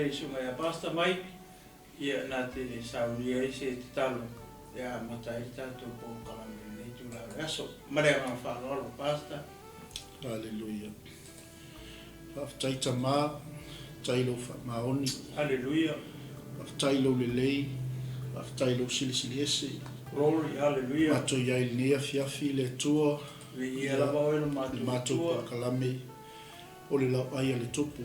le Susuga ia Pastor Mike, ia, na te saunia ai se tatalo e amata ai le tatou polokalame i lenei itula o le aso. Ma le agaga faaaloalo, Pastor. Haleluia. Faafetai Tama, faafetai i lou faamaoni. Haleluia. Faafetai i lou lelei, faafetai i lou silisili ese. Glory, haleluia. Matou i ai i lenei afiafi le Atua. Viia lava oe lo matou Atua. Le matou polokalame o le lauai a le Tupu.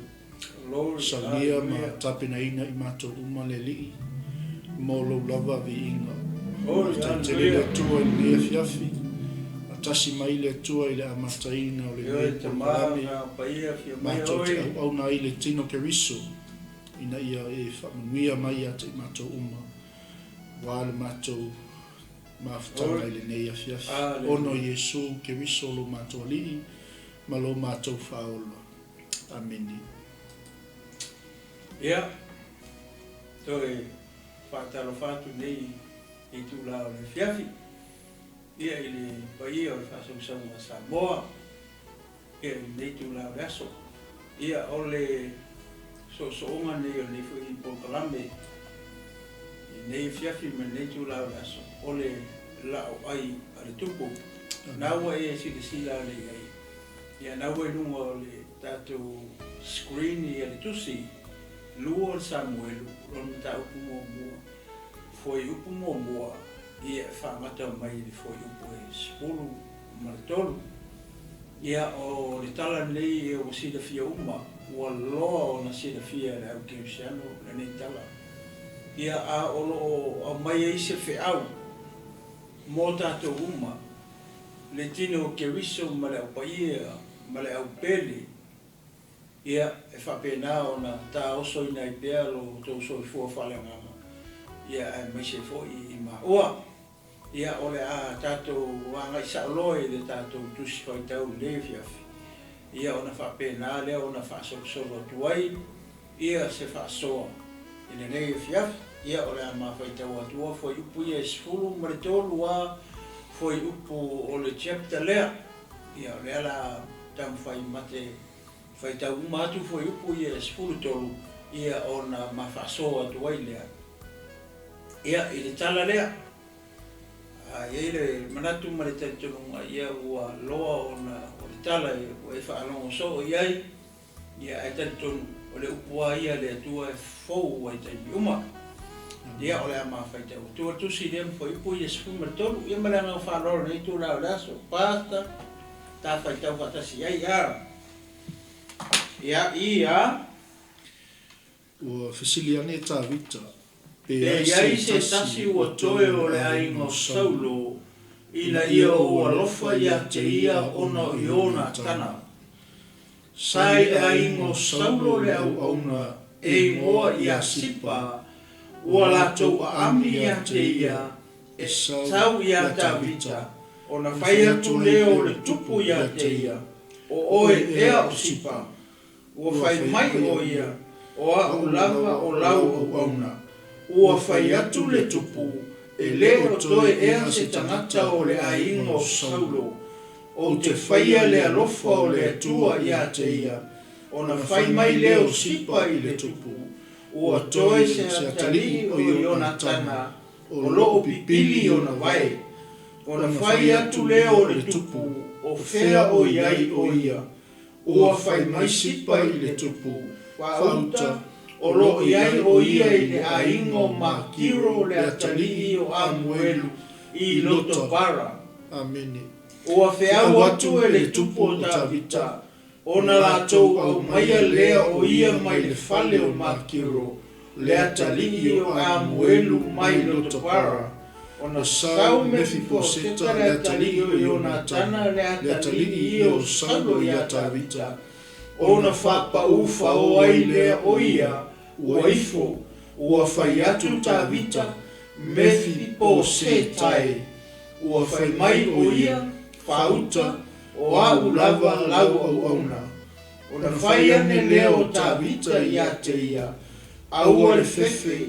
Glory, Saunia ma tapenaina i matou uma le Alii mo lou lava viiga. Faafetai tele le Atua i lenei afiafi. Faatasi mai le Atua i le amataina o lenei polokalame. Matou te auauna ai le tino Keriso ina ia e faamanuia mai ia te i matou uma aua le matou mafutaga i lenei afiafi. Ona o Iesu Keriso lo matou Alii ma lo matou Faaola. Amene. Ia, toe faatalofa atu nei i itula o le afiafi, ia i le paia o le faasausauga a Samoa, ia i lenei itula o le aso. Ia, o le soosooga nei o lenei foi polokalame i lenei afiafi ma lenei itula o le aso, o le laoai a le Tupu. Na ua e silasila ale i ai. Ia na ua i luga o le tatou screen ia le tusi lua o le Samuelu lona mataupu muamua, fuaiupu muamua, ia e faagata mai i le fuaiupu e 13. Ia o le tala lenei ia ua silafia uma, ua loa ona silafia e le au kerisiano lenei tala. Ia a o lo o aumai ai se feau mo tatou uma, le tino o Keriso ma le au paia ma le au pele, ia, e faapena ona taosoina ai pea lo outou soifua faaleagaga, ia, aemaise foi i maua. Ia, o le a tatou agai sao loa i le tatou Tusi Faitau i lenei afiafi, ia, ona faapena lea ona faasolosolo atu ai Ia se faasoa i lenei afiafi, ia o le a ma faitau atu a fuaiupu ia e 13 a fuaiupu o le chapter lea. Ia o lea la taumafai ma te faitau uma atu fuaiupu ia e 13 ia ona ma faasoa atu ai lea ia i le tala lea. A i ai le manatu ma le talitonuga ia ua loa ona o le tala ua e faalogo soo i ai. Ia, ae talitonu, o le upu lava ia a le Atua e fou ai taimi uma. Ia, o le a ma faitau atu le tusi lea ma fuaiupu ia 13. Ia ma le agaga faaaloalo i lenei itula o le aso, Pastor, ta faitau faatasi ai a. Ia, ia. Ua fesili ane Tavita, Pe i ai se tasi ua toe o le aiga o Saulo, ina ia ou alofa ia te ia ona o Ionatana. Sa i le aiga o Saulo le auauna e igoa ia Sipa, ua latou aami ia te ia e sau iā Tavita, ona fai atu lea o le tupu ia te ia, O oe ea o Sipa? Ua fai mai ʻo ia, O aʻu lava o lau auauna. Ua fai atu le tupu, E le o toe ea se tagata o le aiga o Saulo. Ou te faia le alofa o le Atua ia te ia. Ona fai mai lea o Sipa i le tupu, Ua toe se atalii o Ionatana o lo o pipili ona vae. Ona fai atu lea o le tupu, O fea o i ai ʻo ia? Ua fai mai Sipa i le tupu, Faauta, o lo o i ai ʻo ia i le aiga o Makiro le atalii o Amuelu i Lotobara. Amene. Ua feau atu e le tupu o Tavita, ona latou aumaia lea o ia mai le fale o Makiro le atalii o Amuelu mai Lotobara, ona sau Mefiposeta le atalii o Ionatana le atalii ia o Saulo iā Tavita, ona faapaū fao ai lea o ia ua ifo, ua fai atu Tavita, Mefiposeta e, ua fai mai o ia, Faauta, o aʻu lava lau auauna. Ona fai ane lea o Tavita ia te ia, Aua le fefe,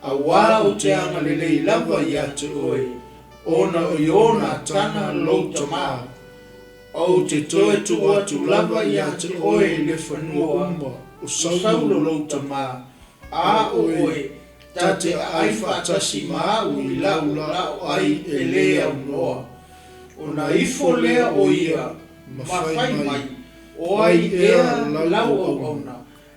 auā ou te agalelei lava ia te oe, ona o Ionatana lou tamā. Ou te toe tuu atu lava ia te oe le fanua uma o Saulo lou tamā. A o oe, ta te aai faatasi ma a'u i la'u la'o ai e lē aunoa. Ona ifo lea o ia ma fai mai, O ai ea lau auauna,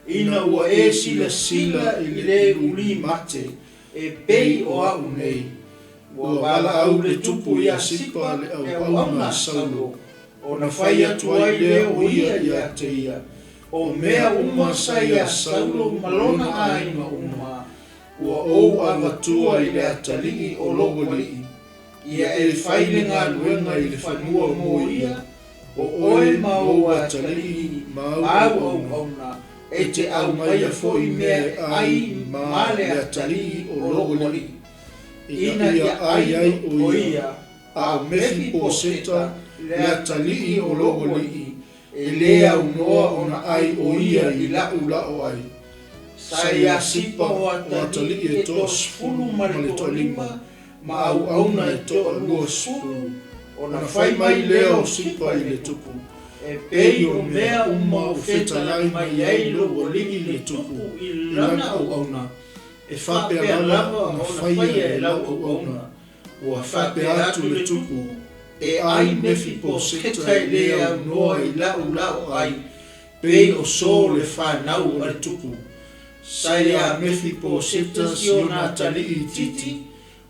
ina ua e silasila i le ulī mate, e pei o a'u nei? Ua valaau le tupu iā Sipa le auauna a Saulo, ona fai atu ai lea o ia iā te ia, O mea uma sa iā Saulo ma lona aiga uma, ua ou avatua i le atalii o lou alii, ia e fai le galuega i le fanua mo ia, o oe ma ou atalii ma au auauna, e te aumaia foi mea e ai ma le atalii o lou alii, ina ia ai ai o ia, a o Mefiposeta le atalii o lou alii, e lē aunoa ona ai o ia i la'u la'o ai. Sa iā Sipa o atalii e toasefulu ma le toalima ma auauna e toaluasefulu, ona fai mai lea o Sipa i le tupu, E pei o mea uma ua fetalai mai ai lou alii le tupu i lana auauna, e faapea lava ona faia e lau auauna. Ua faapea atu le tupu, E ai Mefiposeta e lē aunoa i la'u la'o ai, pei o so le fanau a le tupu. Sa iā Mefiposeta si ona atalii itiiti,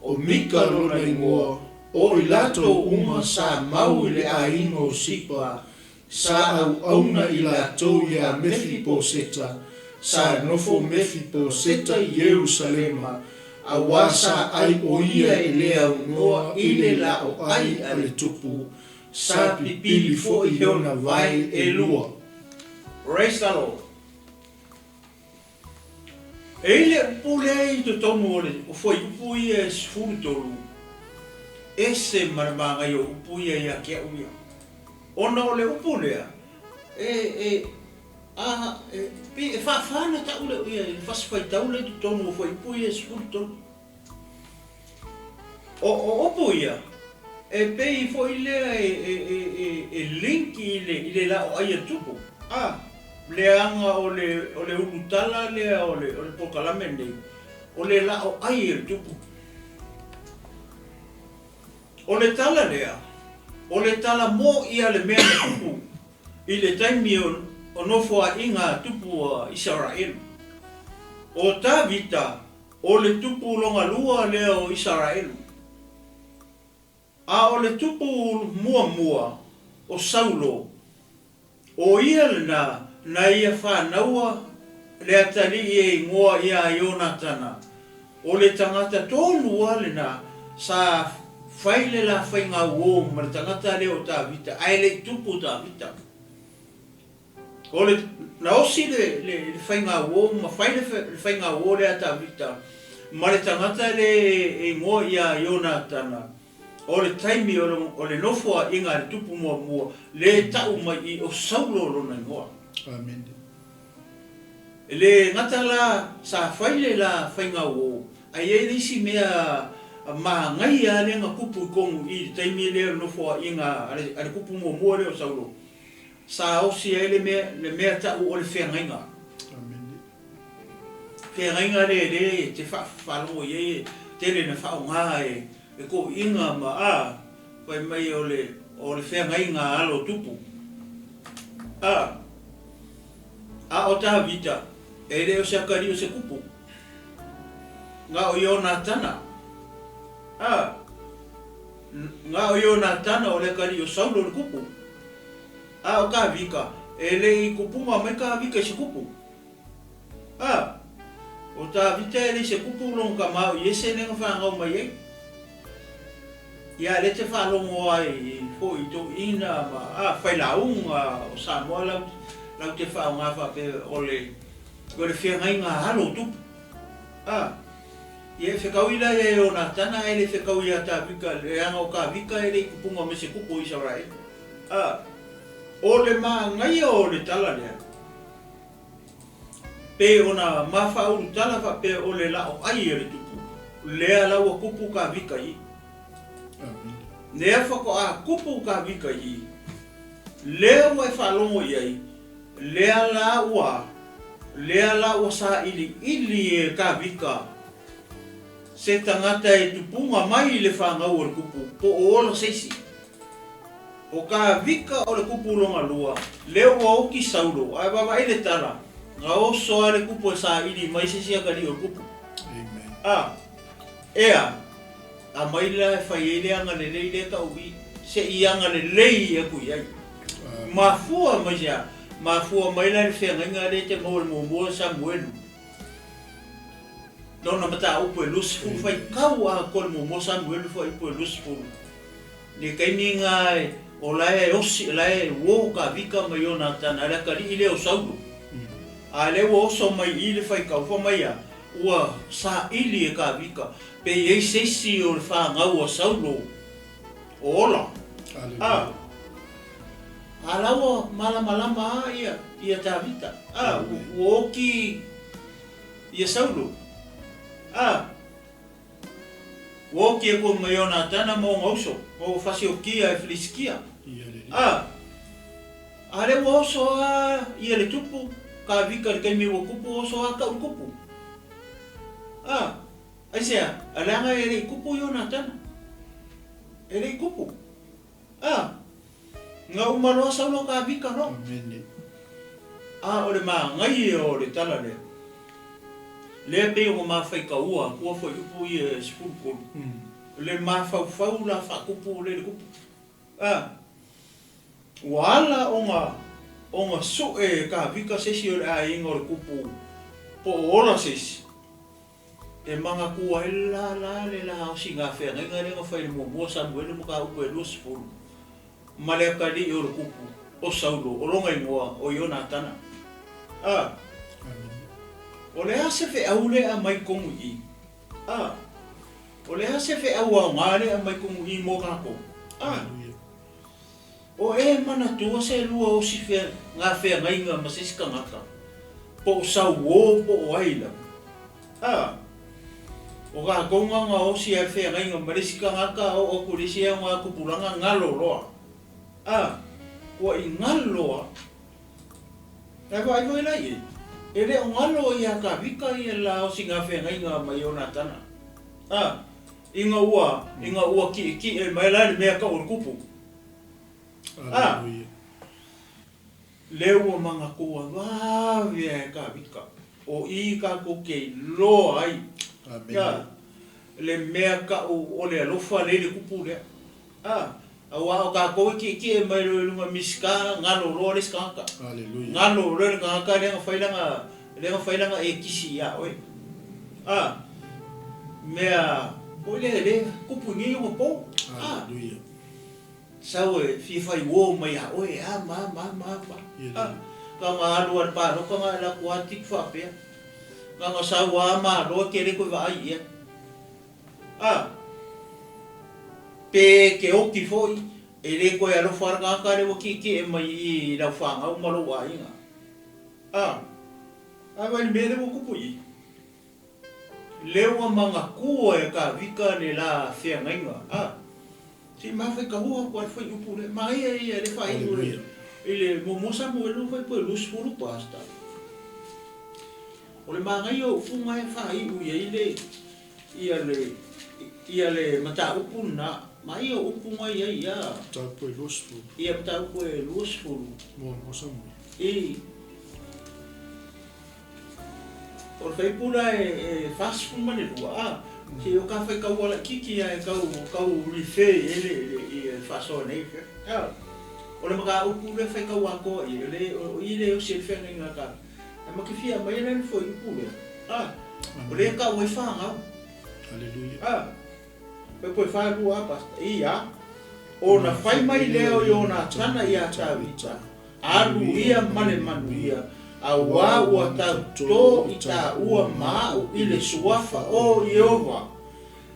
o Mika lona igoa, o i latou uma sa mau i le aiga o Sipa, sa auauna i latou iā Mefiposeta, sa nofo Mefiposeta i Ierusalema, auā sa ai o ia e lē aunoa i le la'o ai a le tupu, sa pipili fo'i ona vae e lua. Praise the Lord. E i le upu lea i totonu o le o fuaiupu ia e 13, ese ma le manaia o upu ia ia te a'u ia. Ona o le upu lea, e, e, a, e, pei e faafa ona ta'u le, ia, le fasi faitau lea i totonu o fuaiupu ia e 13. O, o upu ia, e pei foi lea e, e, e, e, e link i le, i le la'o ai a le tupu. A, leaga o le, o le ulutala lea o le, o le polokalame lenei, o le la'o ai e le tupu. O le tala lea, o le tala mo'i a le mea na tupu i le taimi o, o nofoa'iga a tupu a Isaraelu. O Tavita, o le tupu logalua lea o Isaraelu. A o le tupu muamua o Saulo, o ia lenā na ia fanaua le atalii e igoa iā Ionatana, o le tagata tonu a lenā sa fai le lafaiga uō ma le tagata lea o Tavita ae le'i tupu Tavita. O le na osi le, le, le faiga uō ma fai le, le faiga uō lea a Tavita ma le tagata le e igoa iā Ionatana, o le taimi o le, o le nofoa'iga a le tupu muamua le ta'u mai i o Saulo lona igoa. Amene. E lē gata la sa fai le la faiga uō, ae i ai le isi mea magaia a lea na tupu i tonu i le taimi lea o le nofoa'iga a le, a le tupu muamua lea o Saulo, sa osi ai le mea, le mea ta'u o le feagaiga. Amene. Feagaiga lea lea e te faalogo i ai e tele na faaogā e, e to'iga ma a fai mai o le, o le feagaiga a alo o tupu. A, a o Tavita, e lē o se atalii o se tupu. Na o Ionatana. A, na o Ionatana o le atalii o Saulo le tupu. A o Tavita, e le'i tupuga mai Tavita i se tupu. A, o Tavita e le'i se tupu lona tamā o Iese lea na fanau mai ai. Ia lea te faalogo ai fo'i toeaiina ma a failauga o Samoa lau, lau te faaaogā faapea o le, o le feagaiga a alo o tupu. A, ia e fetaui la ia Ionatana ae le fetaui iā Tavita, leaga o Tavita e le'i tupuga mai se tupu o Isaraelu. A, o le manaia o le tala lea, pe ona mafaaulutala faapea o le la'o ai e le tupu, lea la ua tupu Tavita i. Amene. Lea faatoa tupu Tavita i, lea ua e faalogo i ai, lea la ua Lea la ua sailiili e Kavika se tagata e tupuga mai i le fanau o le kupu po o ola se isi. O Kavika o le kupu lona lua, lea ua oki Saulo, ae vaavaai le tala, na oso lava le kupu e saili mai se isi atalii o le kupu. A, ea, aumai la e fai ai le agalelei lea tau i, se i agalelei atu i ai. Mafua mai se a? Mafua mai la i le feagaiga lea e te maua i le muamua Samuelu, lona mataupu e 20, faitau atoa le muamua Samuelu fuaiupu e 20. Le taimi na o la e osi, la e uo Kavika ma Ionatana, le atalii lea o Saulo. A lea ua oso mai i le faitau, fai mai a, ua saili e Kavika, pe i ai se isi o le fanau a Saulo o ola. A, a la ua malamalama a ia, ia Tavita. A, ua oki ia Saulo. A. Ua oki aku ma Ionatana ma ona uso, ma ua fasiokia e Filisitia. A, a lea ua oso a ia le tupu, Kavika i le taimi ua tupu, oso a kau le kupu. A, aisea, a leaga e le i kupu Ionatana. E le i kupu. A, na uma loa Saulo Kavika loa. A o le manaia o le tala lea, lea pei ona mafaitaua atua fuaiupu ia e 13, le mafaufau la faatupu lea i le kupu. A, ua ala ona ona sue e Kavika se isi o le aiga o le kupu po o ola se isi, e manatua ai le la la le la osigafeagaiga lea na fai i le muamua Samuele mataupu e 20. Ma le atalii o le kupu, o Saulo, o lona igoa o Ionatana. A. O le a se feau lea e aumai i totonu i i? A. O le a se feau aoga lea e aumai i totonu i i mo tatou? A. O e manatua se lua osi fea, ngā feagaiga ma se isi tagata, po o Sauo po o ai lava. A. O tatou na gaosi ai feagaiga ma le isi tagata oo atu i le isi ao na tupulaga galo loa. A. Ua i galo loa. Ae vaai foi la i ai, e le o galo ia Kavika ia le la osiga feagaiga ma Ionatana. A. Ina ua, ina ua ki'eki'e mai la le mea tau o le kupu. A. Lea ua manatua vave a e Kavika, o i tatou te iloa ai a le mea tau o le alofa lea i le kupu lea. A, aua o tatou e tietie mai loa i luga Minisita galo loa le isi tagata. Galo loa le tagata lea na fai lana, lea na fai lana ekisi ia oe. A, mea foi lea lea kupu i nei ona po. A. Sau e fia fai uo mai ia oe e a ma a ma a ma a ma a. Na ona alu a le paloka na alu atu a tipu faapea. Na ona sau a malo e te le toe vaai i ai. A. Pe te oti foi e le toe alofa le tagata lea ua tietie mai i i lau fanau ma lou aiga. A. A vaai i le mea lea ua tupu i i. Lea ua manatua e Kavika le la feagaiga, a. Se i mafaitaua atu a le fuaiupu lea. Manaia ia le faaiu i le muamua Samuelu fuaiupu e 20 Pastor. O le manaia o upu na e faaiu i ai le ia le ia le mataupu lena. Manaia o upu na i ai ia. Mataupu e 20. Ia mataupu e 20. Muamua Samuelu. I. O le faipula e 42 a, se o ka faitau laitiiti a e tau tau refer i ai le le faasoa nei a. O le mataupu lea faitau atoa i ai, o le o i lea e osi ai le feagaiga a tatou. Ae ma te fia aumaia la le fuaiupu lea, a, o lea e tau ai fanau. Hallelujah. A, Fuaiupu e 42 a Pastor, ia, ona fai mai lea o Ionatana iā Tavita, Alu ia ma le manuia, auā ua tautō i tāua ma aʻu i le suafa o Ieova.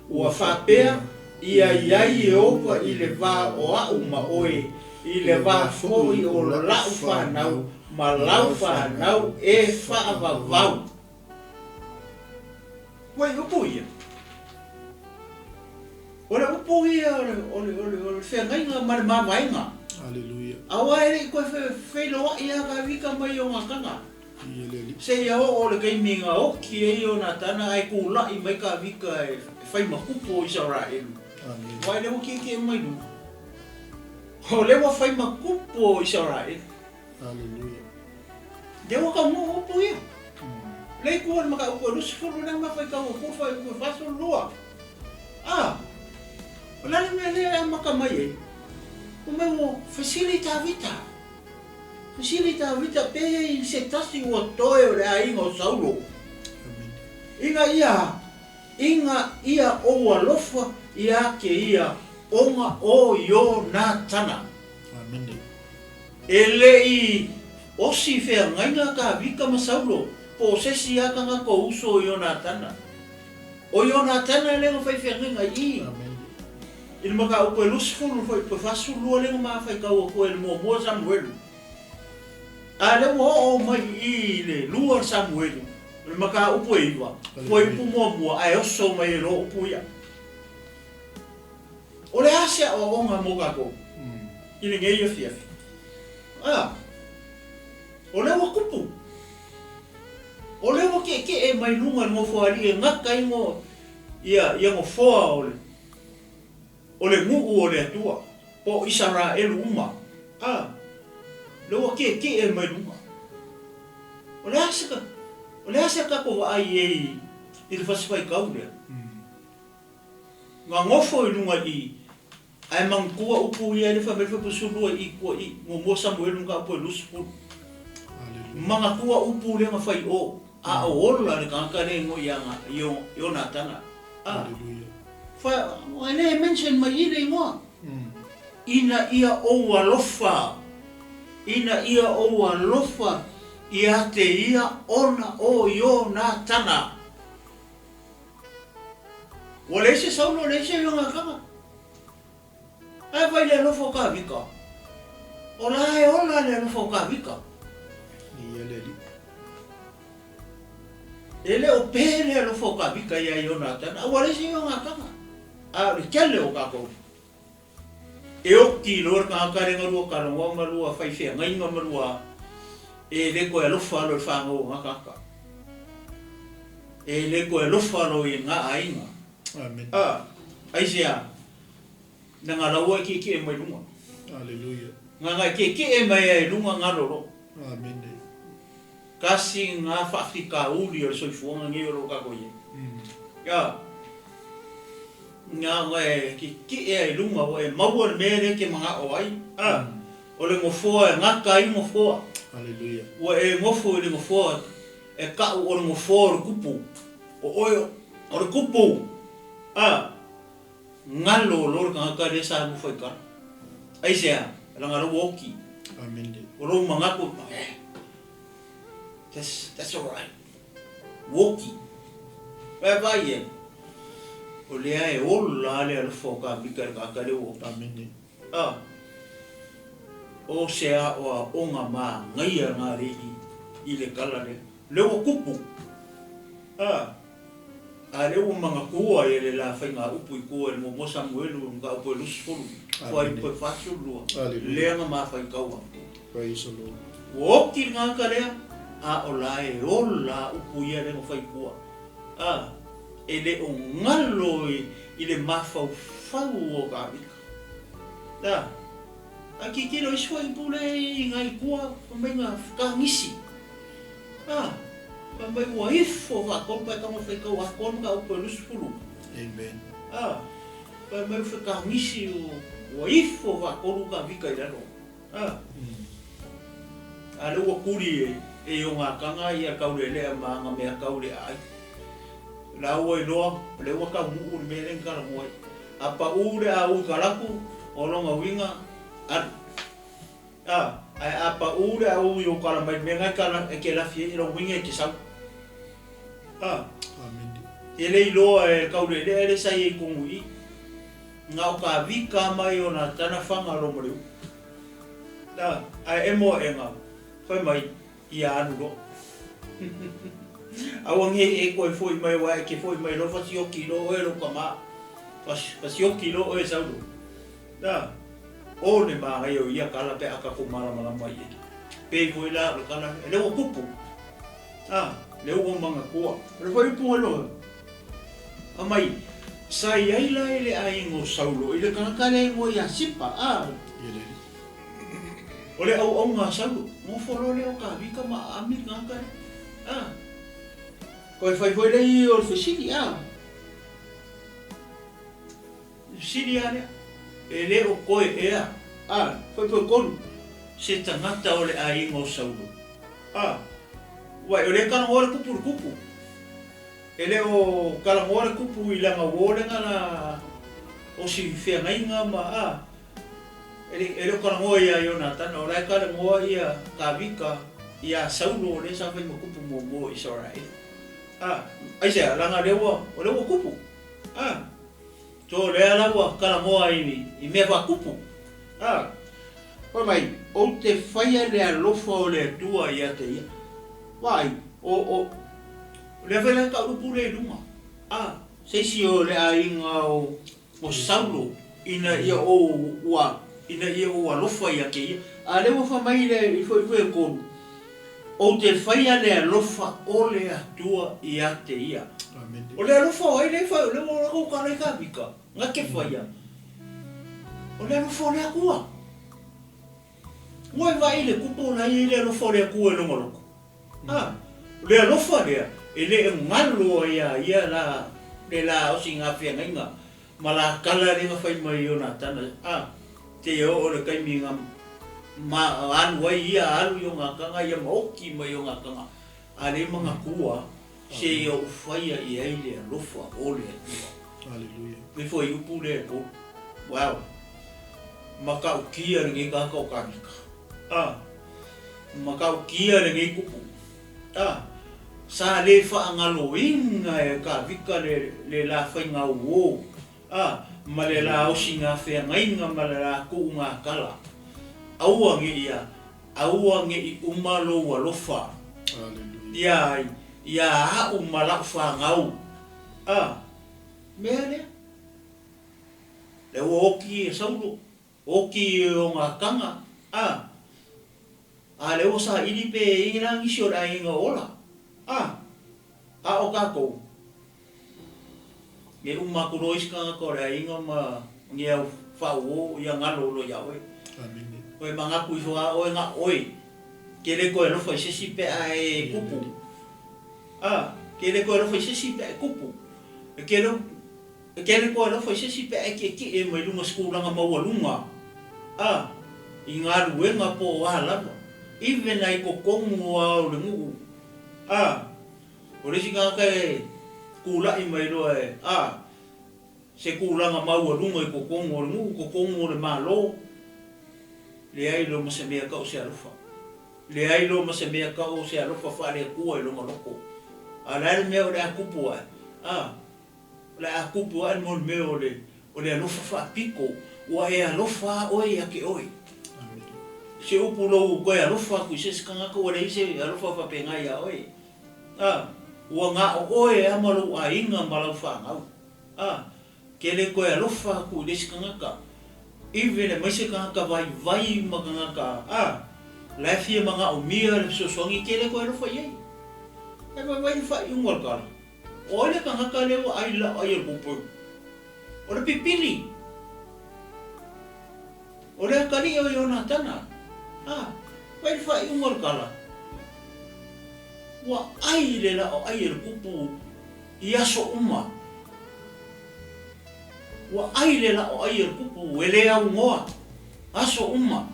Ua faapea, Ia i ai Ieova i le vā o aʻu ma ʻoe, i le vā foi o laʻu whānau ma lau whānau e whaavavau. Ua i upu ia. O le upu ia o le, o le, o le, o le feagaiga ma le mavaega. Aleluia. Aua e le i toe feiloai lava Kavika ma Ionatana. Ia le Alii. Seia oo le taimi na oti ai Ionatana ae tulai mai Tavita e fai ma tupu o Isaraelu. Amene. Aua e le ua tietie mai luga. O lea ua fai ma tupu o Isaraelu. Aleluia. Lea ua taunuu upu ia. Lea i tua o le mataupu e 20 lea ma faitau atu le fuaiupu e 42. A, o le a le mea lea e amata mai ai? Fai mai ua fesili Tavita. Fesili Tavita pe i ai se tasi ua toe o le aiga o Saulo. Ina ia, ina ia ou alofa ia te ia ona o Ionatana. Amene. E le i osi feagaiga Tavita ma Saulo, po o se isi lava tagata o uso o Ionatana. O Ionatana lea na fai feagaiga i i. Amene. I le mataupu e 20 foi pe 42 lea na ma faitau atu ai i le muamua Samuelu. A lea ua oo mai i i le lua Samuelu, o le mataupu e 9, fuaiupu muamua ae oso mai ai loa upu ia. O le a se aoaoga mo tatou i lenei afiafi? A, o lea ua tupu. O lea ua tietie mai luga i le Nofoalii e gata ai ia, ia nofoa o le, o le nuu o le Atua, po o Isaraelu uma. A, lea ua tietie mai luga. O le a se, o le a se tatou vaai i ai i le fasifaitau lea? Na nofo i luga i ae manatua upu ia e le fai mai le Fuaiupu 12 i tua i muamua Samuelu mataupu e 20. Manatua upu lea na fai i o, a o ola le tagata lea i igoa ia Ionatana. A, fa, e le mention mai i le igoa. Ina ia ou alofa, ina ia ou alofa ia te ia ona o Ionatana. Ua leai se Saulo, leai se Ionatana. Ae fai le alofa o Tavita. O la e ola le alofa o Tavita. Ia le Alii. E le o pe le alofa o Tavita ia Ionatana. A ua leai se Ionatana. A o le tele o tatou. E oti loa le tagata lea na lua talanoa ma lua fai feagaiga ma lua e le toe alofa loa i le fanau o na tagata. E le toe alofa loa i na aiga. Amen. A, aisea? Leaga la ua e tietie mai luga. Aleluia. Leaga e tietie mai ai i luga galo loa. Amene. Tasi na faafitauli o le soifuaga nei o lo o tatou i ai. A, na ona e tietie ai i luga ua e maua le mea lea e te manao ai. A, o le nofoa e gata ai le nofoa. Aleluia. Ua e nofo i le nofoa e tau o le nofoa o le kupu. O oe o le kupu. A, galo loa le tagata lea sa nofo i tala. Aisea? Leaga la ua oti. Amene. O lou manatu, eh, that's, that's all right. Ua oti. Vae vai e, o lea e ola le alofa o Tavita i le tagata lea ua oti. Amene. A, o se aoaoga manaia lena lea i le tala lea. Lea ua tupu. A, a lea ua manatua ia le la faiga upu i tua i le muamua Samuelu i le mataupu e 20, fuaiupu e 42, lea na ma faitaua. Praise the Lord. Ua oti le tagata lea, a o la e ola upu ia lea na fai i tua. A, e le o galo i le mafaufau o Tavita. A, a tilotilo isi fuaiupu lea i nai tua, fai mai na fetagisi. A, fai mai ua ifo faatolu pae tago faitau atoa le mataupu e 20. Amen. A, fai mai ua fetagisi ua ifo faatolu Tavita i lalo. A, a lea ua tuli e Ionatana ia Taulelea ma ana mea tau le aai. La ua iloa, o lea ua taunuu le mea lea na talanoa ai. A pau le au i Kalaku, o lona uiga, alu. A, ae a pau le au i ou tala mai le mea na e tala, e te lafi ai, o lona uiga e te sau. A, Amene. e le iloa e le Taulelea lea sa i ai i totonu i i. Na o Tavita mai Ionatana faga lo ma le upu. A, ae emo aʻega, fai mai, ia alu loa. Aua nei e toe foi mai aua e te foi mai loa fasioki loa oe lou tama. Fasioki loa oe Saulo. A, o le manaia o ia tala pe a tatou malamalama i ai. Pei foi la o le tala lea, lea ua tupu. A, lea ua manatua. O le fuaiupu aloha, aumai, Sa i ai la i le aiga o Saulo i le tagata lea e igoa ia Sipa, a. O le auauna a Saulo, nofo loa lea o Tavita ma aami le tagata lea, a. Toe fai foi lea o le fesili, a. Le fesili lava lea, E le o koe ea, a, fuaifuaitolu, se tagata o le aiga o Saulo? A, Uai, o lea e talanoa le kupu i le kupu. E le o talanoa le kupu i lana uo lena la o si feagaiga ma, a, e le, e le o talanoa ia Ionatana, o la e talanoa ia Tavita ia Saulo lea sa fai ma kupu muamua o Isaraelu. A, aisea, leaga lea ua, o lea ua kupu. A. So o lea la ua talanoa i mea faatupu. A, fai mai, ou te faia le alofa o le Atua ia te ia. Vaai, o, o, o lea foi la e tau upu lea i luga. A, se isi o le aiga o, o Saulo, ina ia ou, ua, ina ia ou alofa ia te ia. A lea ua fai mai le, i fuaifuaitolu, Ou te faia le alofa o le Atua ia te ia. O le alofa o ai lea e fai, o lea ua ola kou kala i Kavika, na te faia. O le alofa o le Atua. Ua e vaai i le kupu o la e i ai le alofa o le Atua i lona loto. A, o le alofa lea, e le galo ai ia ia la, le la osi nga feagaiga ma la kala lea na fai mai i Ionatana, a, seia oo le taimi na ma alu ai ia, alu Ionatana ia ma oki mai Ionatana, a lea manatua, seia ou faia i ai le alofa o le Atua. Aleluia. Le fuaiupu lea e tolu. Wow. Matautia lenei tagata o Tavita. A, matautia lenei kupu. A, sa le faagaloina e Tavita le, le la faiga uo, a, ma le la osiga feagaiga ma le la tuuga tala. Aua ne i a, aua ne i uma lou alofa. Aleluia. Ia ai, ia a'u ma la'u fanau. A, mea lea. Lea ua oki e Saulo. Oki i Ongatanga, a, a lea ua saili pe i ai la nisi o le aiga o ola, a, a o tatou, e uma atu loa isi tagata o le aiga ma ni au faauo ia galo loa ia oe. Amene. Oe manatu ifo a oe na oe, ke le toe alofa i se isi pe a e kupu. A, ke le toe alofa i se isi pe a e kupu. E ke le E kele koe alofa i se isi pe a e kiekie mai luga se tulaga maualuga a i galuega po o a lava, even a i totonu a o le nuu a o le isi tagata e kula'i mai loa e a se tulaga maualuga i totonu o le nuu, totonu o le Malo, leai loa ma se mea tau o se alofa. Leai loa ma se mea tau o se alofa faale-Atua i lona loko. A o le a le mea o le a tupu ae? A. O le a kupu ae mo le mea o le, o le alofa faapito, ua e alofa a oe ia te oe. Se upu lou toe alofa atu i se isi tagata ua leai se alofa faapena ia oe. A, ua na o oe a ma lou aiga ma lau fanau. A, ke le toe alofa atu i le isi tagata, even aemaise tagata vaivai ma tagata, a, la e fia manaomia le fesoasoani ke le toe alofa i ai. E vaivai le faaiuga o le tala. O ai le tagata lea ua ai lau ai o le poupou? O le pipili. O le atalii o Ionatana. A, fai le faaiuga o le tala. Ua ai le laoai e le kupu i aso uma. Ua ai le laoai e le kupu e le aunoa aso uma.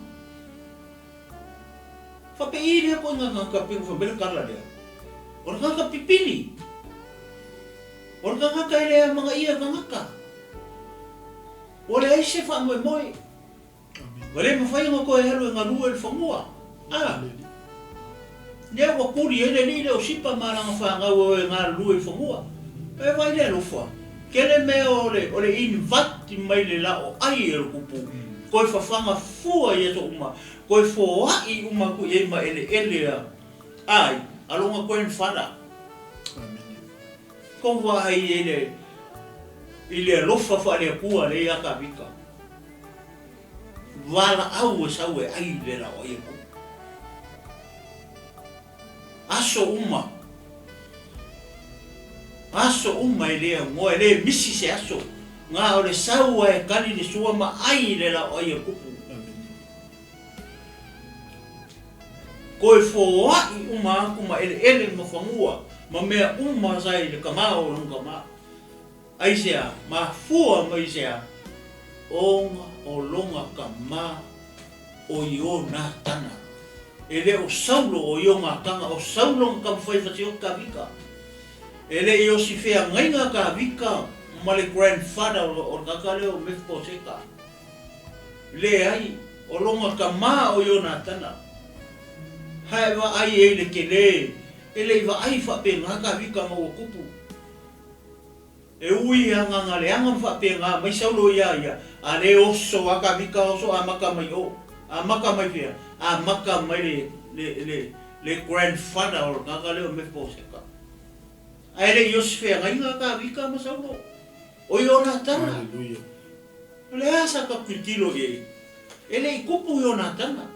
Faapei lea koe nga tagata pei ua fai mai le tala lea, o le tagata pipili, o le tagata e le amanaia tagata, ua leai se faamoemoe, ua le mafai ona toe alu e galue i le fanua, a, lea ua tuli ai le alii lea o Sipa ma lana fanau e o e galulue i le fanua. E vaai le alofa, tele mea o le, o le invite mai le laoai e le kupu, toe fafaga fua i aso uma, Koe foaʻi uma aku i ai ma eleele a ai a lona grandfather. Amene. Kou vaai i le i le alofa faale-Atua lea ia Tavita. Valaau e sau e ai le laoai e kou. Aso uma. Aso uma e le aunoa, e le misi se aso, na o le sau a e kali le sua ma ai le laoai a kupu. Toe foai uma atu ma eleele ma fanua ma mea uma sa i le kama o lona kama. Aisea? Mafua mai isea? Ona o lona kama o Ionatana. E le o Saulo o Ionatana, o Saulo na taumafai e fasioki Tavita. E le i osi feagaiga Tavita ma le grandfather o le tagata lea o Mefiposeta. Leai, o lona tama o Ionatana. Hae vaai ai le tele, e le i vaai faapena Tavita ma ua tupu. E ui a gagaleaga ma faapena mai Saulo iā ia, a le oso a Tavita oso amata mai o. Amata mai fea? Amata mai le, le, le, le grandfather o le tagata lea o Mefiposeta. Ae le i osi feagaiga Tavita ma Saulo. O Ionatana. Hallelujah. O le a sa tatou tilotilo i ai? E le i kupu Ionatana.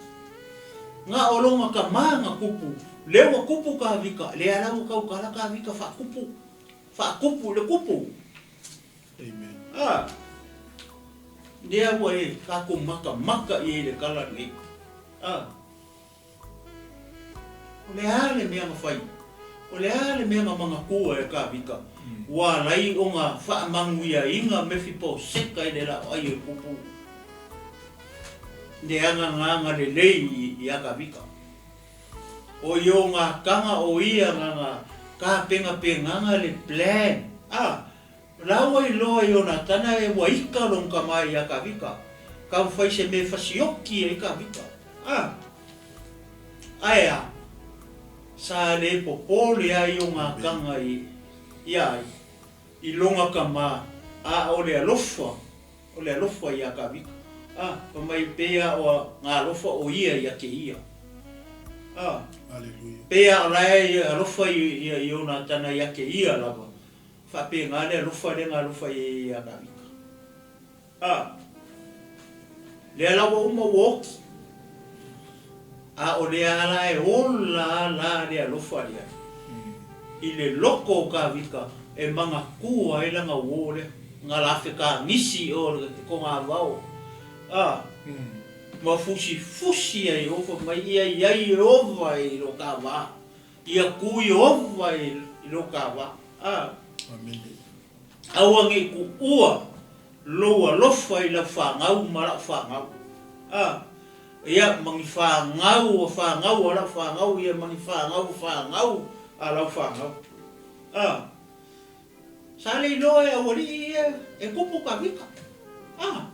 Na o lona tama na kupu. Lea ua kupu Tavita, lea la ua tautala Tavita faakupu. Faakupu i le kupu. Amen. A. Lea ua e tatou matamata i ai i le tala lenei. A. O le a le mea na fai? O le a le mea na manatua e Tavita? Ua alai ona faamanuiaina Mefiposeta i le laoai o kupu le agagaga lelei ia Tavita. O Ionatana o ia na tapenapenaga le plan. A, la ua iloa e Ionatana e ua ika lona tama ia Tavita, taumafai se mea e fasioki ai Tavita. A, ae a? Sa le popole a Ionatana i ia ai, i lona tama, a o le alofa O le alofa iā Tavita. A, fai mai, Pei a o nga alofa o ia ia ke ia. A, Aleluia. Pei a o la e alofa i Ionatana ia ke ia lava, faapena le alofa lea na alofa i ai iā Tavita. A, lea la ua uma ua oti. A o lea la e ola a la le alofa lea i le loko o Tavita e manatua ai lana uō lea, na la fekagisi i o le kogavao, a, ma fusifusi ai o fai mai ia i ai Ieova i lo ta va, ia ku Ieova i lo ta va, a. Amene. Aua ne i kuʻua lou alofa i lau fanau ma la'u fanau, a. Ia, ma ni fanau a fanau a lau fanau, ia, ma ni fanau a fanau a lau fanau. A, sa le iloa e aualii ia e kupu ka vika. A,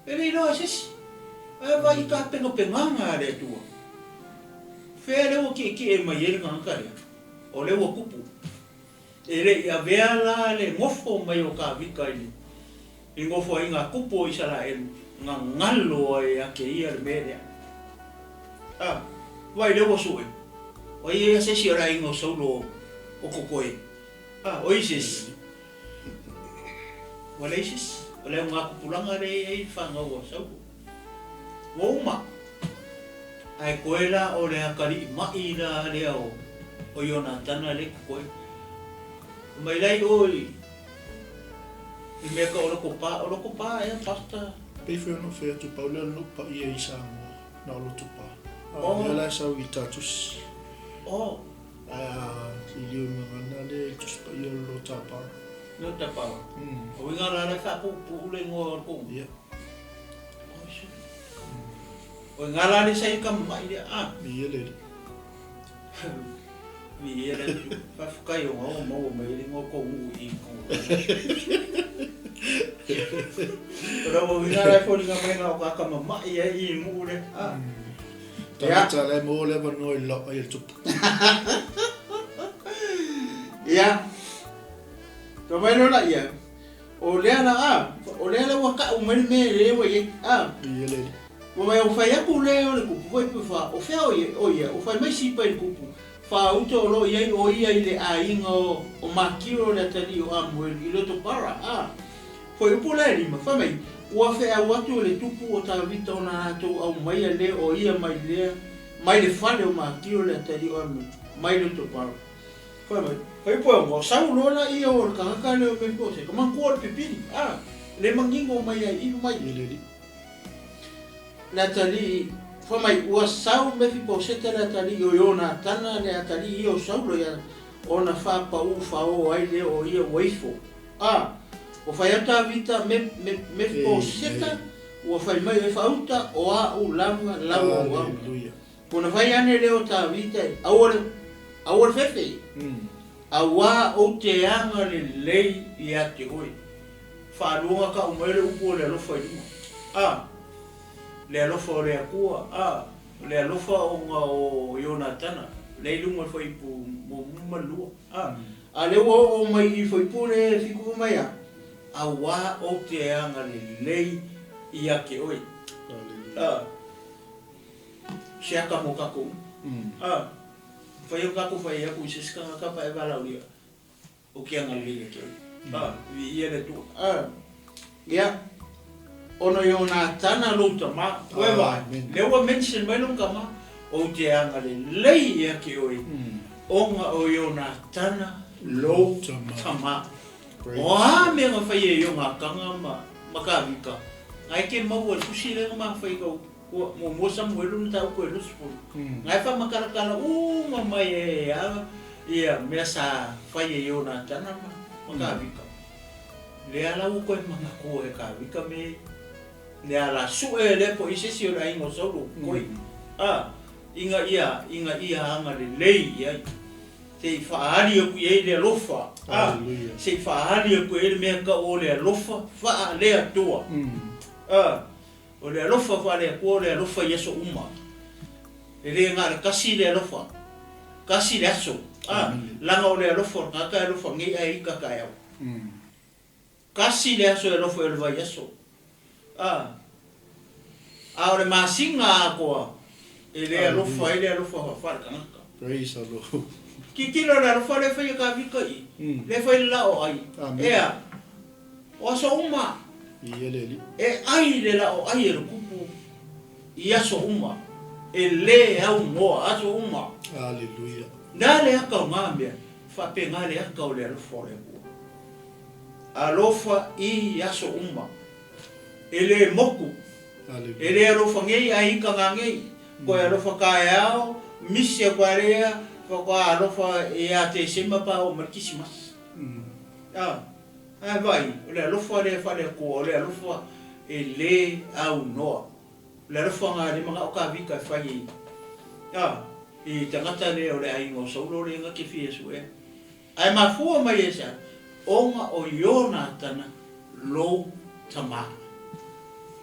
e le iloa e se isi. Ae vaai i tapenapenaga a le Atua. Fea lea ua tietie mai ai le tagata lea? O lea ua kupu. E le i avea la le nofo mai o Tavita i le i nofoaiga a tupu o Isaraelu, na galo ai ia te ia le mea lea. A, vaai lea ua sue, o ai ia se isi o le aiga o Saulo o totoe? A, o ai se isi? Ua leai se isi. O le augatupulaga lea e i ai le fanau a Saulo. Ua uma. Ae koe la o le atalii maʻi la lea o Ionatana lea e totoe. Mai la i o i I mea ka o loko pa, o loko pa ea pastor. Pei foi ona ou fai atu pau lea o le nuu paia i Samoa na o Lotopa. A o lea la e sau i Tatusi. Oh. Ae a liliu i Gagana lea i Tusi Paia o le Lotapa. Lotapa. O uiga la la e faapuupuu le igoa o le kou. Ia. Oh sure. O uiga la le sa i ka mamai lea. Ah. Ia le. Viia le Atua. Faafetai ona ua maua mai ai le igoa o tou nuu i i. O le uiga la e foliga mai na o tagata mama'i ai i nuu lea. Ah. Tagata la e maua le avanoa i le laoai a le tupu. Ia. Tua mai loa laia, o lea la a, o lea la ua ta'u mai le mea lea ua i ai. A. Viia le Alii. Ua mai o fai atu lea o le tupu foi pe fa, o fea o ia, o ia, o fai mai Sipa i le tupu, Faauta o lo o i ai o ia i le aiga o Makiro le atalii o Amuelu i Lotopara, a. Foi upu la e lima, fai mai, ua feau atu e le tupu o Tavita ona latou aumaia le o ia mai lea, mai le fale o Makiro le atalii o Amuelu, mai Lotopara. Fai mai, fai po e ua sau loa laia o le tagata lea o Mefiposeta, manatua o le pipili, a, le manino mai ai i mai. I le alii. Le atalii, fai mai, ua sau Mefiposeta le atalii o Ionatana le atalii ia o Saulo ia ona faapaū faoa ai lea o ia ua ifo. A, ua fai atu Tavita, Me, Me, Mefiposeta, ua fai mai e faauta, o a'u lava lau auauna. Aleluia. Ona fai ane lea o Tavita, Aua le, aua le fefe, auā ou te agalelei ia te oe. Faaluaga kau mai le upu o le alofa i luga. A, le alofa o le Akua, a, le alofa ona o Ionatana, lea i luga o le fuaiupu muamua ma le lua. A, a lea ua oo mai i fuaiupu lea e fitu mai a, auā ou te agalelei ia te oe. A. Se aka mo kakou. A, fai o kakou fai aku i se isi tagata pa e valaaulia, o ke agalelei ia te oe. A, viia le Atua. A, ia, ona Ionatana lou tama, koe vaai, lea ua mention mai lou tama, ou te agalelei ia te oe, ona o Ionatana lou tama. O a mea na fai e Ionatana ma Tavita, na e ke maua i le tusi lea na ma fai kau Ua muamua Samuelu mataupu e 20, na e faamatalatala uma mai ai lava ia mea sa fai e Ionatana ma Tavita. Lea la ua toe manatua e Tavita mea ia. Lea la sue lea po i se isi o le aiga o Saulo ua toe, a, ina ia, ina ia agalelei i ai. Se i faaali atu i ai le alofa, a, se i faaali atu i ai le mea tau o le alofa faale-Atua. A. O le alofa faale-Atua o le alofa i aso uma. E le na o le tasi le alofa, tasi le aso. A, leaga o le alofa o le tagata e alofa nei ae ita taeao. Tasi le aso e alofa ai o le vaiaso. A, a o le masina atoa e le alofa ai le alofa faale-tagata. Praise the Lord. Tilotilo le alofa lea e fai e Tavita i, lea e fai le lao ai. Ea. O aso uma e ai le laoai e le kupu i aso uma, e le aunoa aso uma. Aleluia. Na le aka o ngā mea, faapena le aka o le alofa o le Atua. Alofa i aso uma. E le moku, e le alofa nei ae ika ngā nei. Koe alofa kaeao, misi a koe rea, whakoa alofa ia Tesema pa o mai le Kisimasi. Ah. Ae vaai, o le alofa lea e faale-Atua, o le alofa e lē aunoa. O le alofa na le manao Tavita e fai i, a, i tagata lea o le aiga o Saulo lea na te fia suea. Ae mafua mai e se a? Ona o Ionatana lou tama.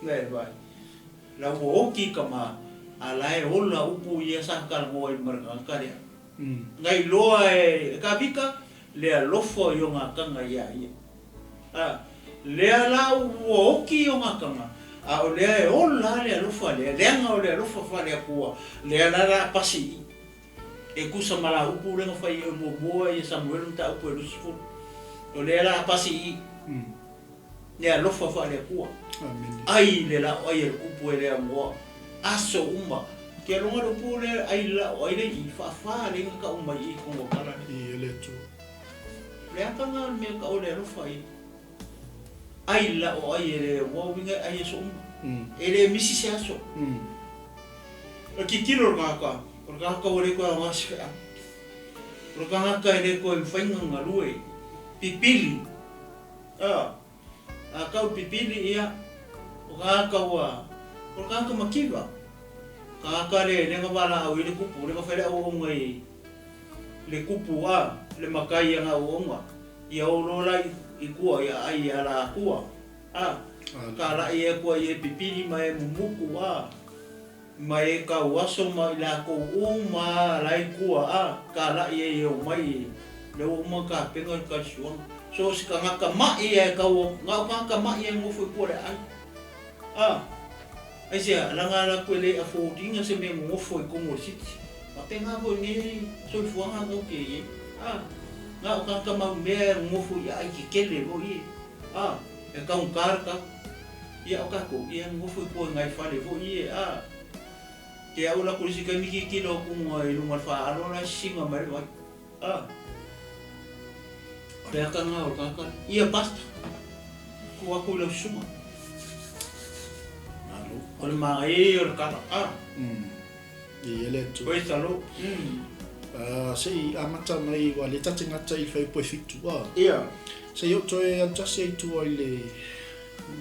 Ae vaai, la ua oti tama, a la e ola upu ia sa talanoa ai ma le tagata lea. Na iloa e Tavita le alofa o Ionatana iā ia. A, lea la ua oki Ionatana, a o lea e ola le alofa lea, leaga o le alofa faale-Atua, lea la la pasi i i. E tusa ma la upu lea na fai e muamua ia Samuelu mataupu e 20. O lea la pasi i i. Le alofa faale-Atua. Ai le laoai a le kupu e le amoa. Aso uma. Ke aloga le upu le ai le laoai le i faafa le inga kau mai i tonu o tala le. I le Atua. Le akanga o le mea kau le alofa i. Ai le laoai e le amoa uiga ai aso uma. E le misi se aso. O le tilotilo o le tagata, o le tagata ua le toe aoga se feau. O le tagata e le toe mafai ona galue. Pipili. A, a tau pipili ia, o tagata ua, o le tagata mativa, tagata le le na valaau ai le kupu, le na fai le auauna i le kupu a le matai ia na auauna, ia o loa la i tua ia ai ia la atua, a, talai atu ai e pipili ma e mumuku a. Ma e tauaso ma i lakou uma la i tua a talai ai e omai lea ua uma ona tapena le talisuaga. So o se tagata ma'i a e tau atu, na o tagata ma'i e nofo i tua le aai. A, aisea, leaga latou e le afford ina se mea e nonofo i totonu o le city. Faapena foi i lenei soifuaga tatou te i ai. A, na o tagata maumea e nonofo i aai tetele foi e, a, e taugata le tau. Ia o tatou, ia nofo i tua i nai fale foi ia, a. Te au la ku isi taimi tilotilo atu i luga o le faalo la e sisina mai le vai, a. Le ata lena o le tagata ia Pastor, tuu atu i lau susuga. Malo. O le manaia ia o le tala, a. Viia le Atua. Praise the Lord. Se i amata mai, ua le ta te gata i le fuaiupu e fitu, a. Ia. Se i oo toe alu tasi ai i tua i le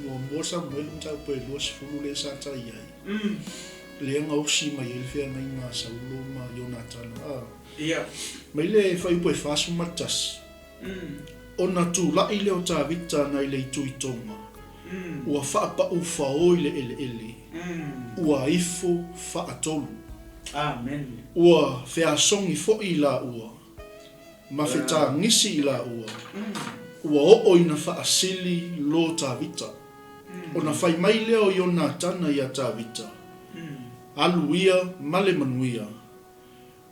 muamua Samuelu mataupu e 20 lea sa ta i ai. Lea gaosi mai ai le feagaiga a Saulo ma Ionatana, a. Ia. Mai le fuaiupu e 41, Ona tulai lea o Tavita nai le itu i Toga, ua faapaufao i le eleele, ua ifo faatolu. Amen. Ua feasogi foi i laua, ma fetagisi i laua, ua oo ina faasili lo Tavita. Ona fai mai lea o Ionatana iā Tavita, Alu ia ma le manuia,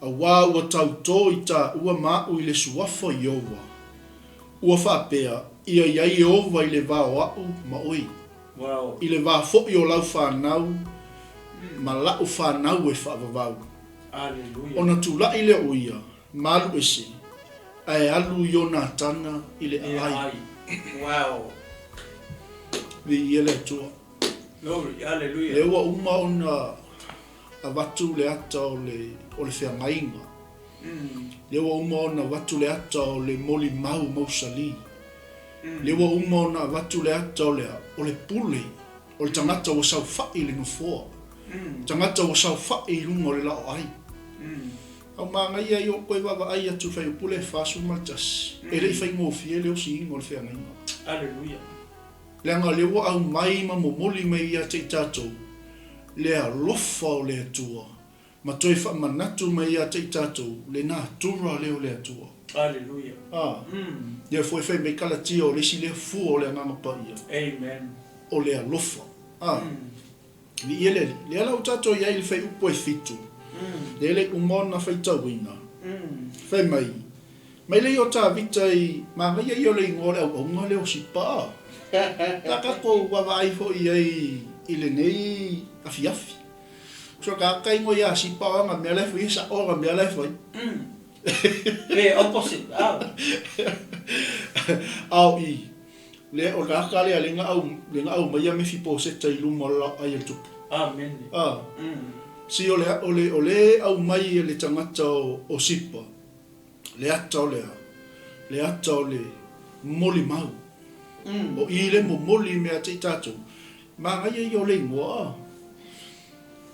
Auā ua tautō i tāua ma aʻu i le suafa o Ieova. Ua faapea, Ia i ai Ieova i le va o aʻu ma oe, i le va foʻi o lau fanau ma laʻu fanau e faavavau. Ona tulaʻi lea o ia, ma alu ese, ae alu Ionatana i le aai. Viia le Atua. Lea ua uma ona avatu le ata o le, o le feagaiga. Lea ua uma ona avatu le ata o le molimau mausali. Lea ua uma ona avatu le ata o le a? O le pule, o le tagata ua saofai i le nofoa. Tagata ua saofai i luga o le laoai. Au manaia ia o koe vaavaai atu i fuaiupu lea e 41, e le i faigofie le osiina o le feagaiga. Aleluia. Leaga o lea ua aumai ma momoli mai ia te i tatou le alofa o le Atua, ma toe faamanatu mai ia te i tatou le natura lea o le Atua. Aleluia. A, lea foi fai mai Kalatia o le isi lea fua o le Agaga Paia. Amen. O le alofa. A, viia le Alii. Lea la ua tatou i ai i le fuaiupu e fitu, lea e le i uma ona faitauina, fai mai, Mai lea o Tavita i manaia ia o le igoa o le auauna lea o Sipa. Ta tatou vaavaai foi i ai i lenei afiafi. So ka ka ingoa ia Sipa o ana mea la e fai e sa'o ana mea la e fai. Pe opposite a. A o i le o le aka lea le na au le na aumaia Mefiposeta i luma o le laoai a le tupu. Amene. A. Si o le o le o le aumai e le tagata o Sipa. Le ata o le a? Le ata o le molimau. O i le momoli i mea te i tatou. Manaia ia o le igoa.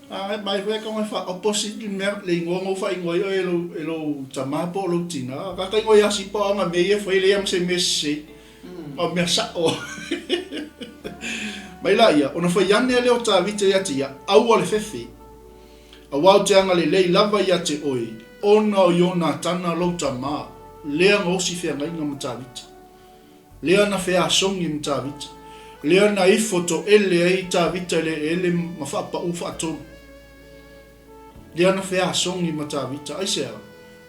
A mai foi ka mai fa opposite le mea le igoa ngo fa igoa i oe e lou e lou tama po o lou tina. Ka ka igoa ia Sipa o anga mea ia e fai leai ma se mea sese. O mea sa'o. Mai la ia, ona fai ane lea o Tavita ia te ia, aua le fefe. Auā ou te agalelei lava ia te oe, ona o Ionatana lou tama, lea na osi feagaiga ma Tavita. Lea na feasogi ma Tavita. Lea na ifo toele ai Tavita i le eleele ma faapaū faatolu. Lea na feasogi ma Tavita. Aisea?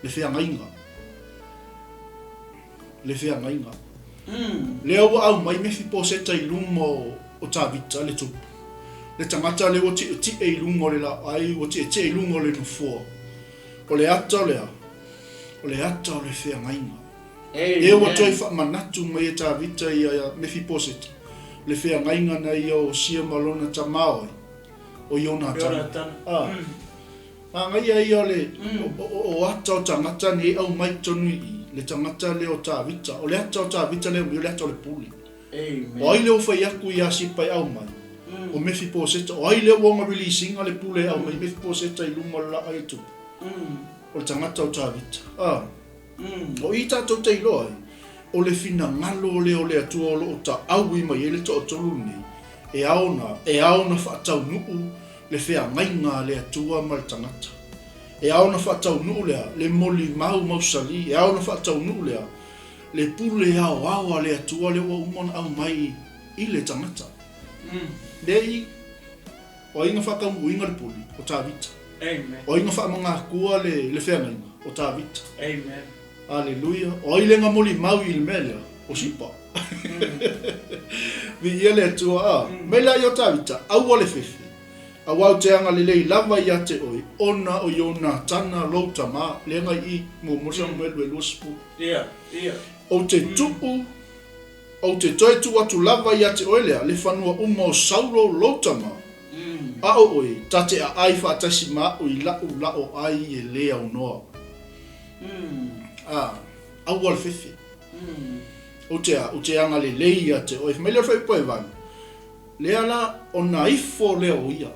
Le feagaiga. Le feagaiga. Lea ua aumai Mefiposeta i luma o Tavita, le tupu. Le tagata lea ua tietie i luga o le laoai, ua tietie i luga o le nofoa. O le ata o le a? O le ata o le feagaiga. Lea ua toe faamanatu mai e Tavita ia Mefiposeta le feagaiga na ia osia ma lona tama o ai? O Ionatana. A. Manaia ia o le o ata o tagata nei aumai tonu i i, le tagata lea o Tavita. O le ata o Tavita lea aumai o le ata o le pule. O ai lea ua fai atu ia Sipa e aumai? O Mefiposeta. O ai lea ua ona release ina le pule e aumai Mefiposeta i luma o le laoai o le tupu? O le tagata o Tavita. A. O i tatou te iloa ai, o le finagalo lea o le Atua o lo o taaui mai ai le toatolu lenei, e ao ona, e ao ona faataunuu le feagaiga a le Atua ma le tagata. E ao ona faataunuu le a? Le molimau mausali. E ao ona faataunuu le a? Le pule aoao a le Atua lea ua uma ona aumai i le tagata. Lea i, o ai na faataunuuina le pule? O Tavita. O ai na faamagakua le, le feagaiga? O Tavita. Amen. Aleluia. O ai lea na molimau i le mea lea? O Sipa. Viia le Atua. A. Mai la i o Tavita, aua le fefe. Auā ou te agalelei lava ia te oe, ona o Ionatana lou tama, lea na i i, muamua Samuelu e 20. Ia, ia. Ou te tuu, ou te toe tuu atu lava ia te oe lea le fanua uma o Saulo lou tama, a o oe ta te aai faatasi ma a'u i la'u la'o ai e le aunoa. A, aua le fefe. Ou te a, ou te agalelei ia te oe. Fai mai lea o le fuaiupu 8, Lea la ona ifo lea o ia.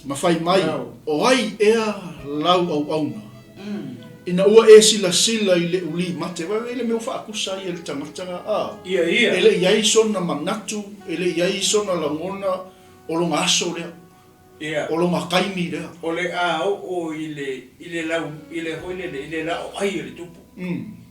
Ma fai mai, O ai ea lau auauna? Ina ua e silasila i le uli mate, vaai le mea ua faakusa ai e le tagata, a, e le i ai sona manatu, e le i ai sona lagona o lona aso lea, o lona taimi lea. O le a oo i le, i le lau, i le foi lele, i le laoai o le tupu.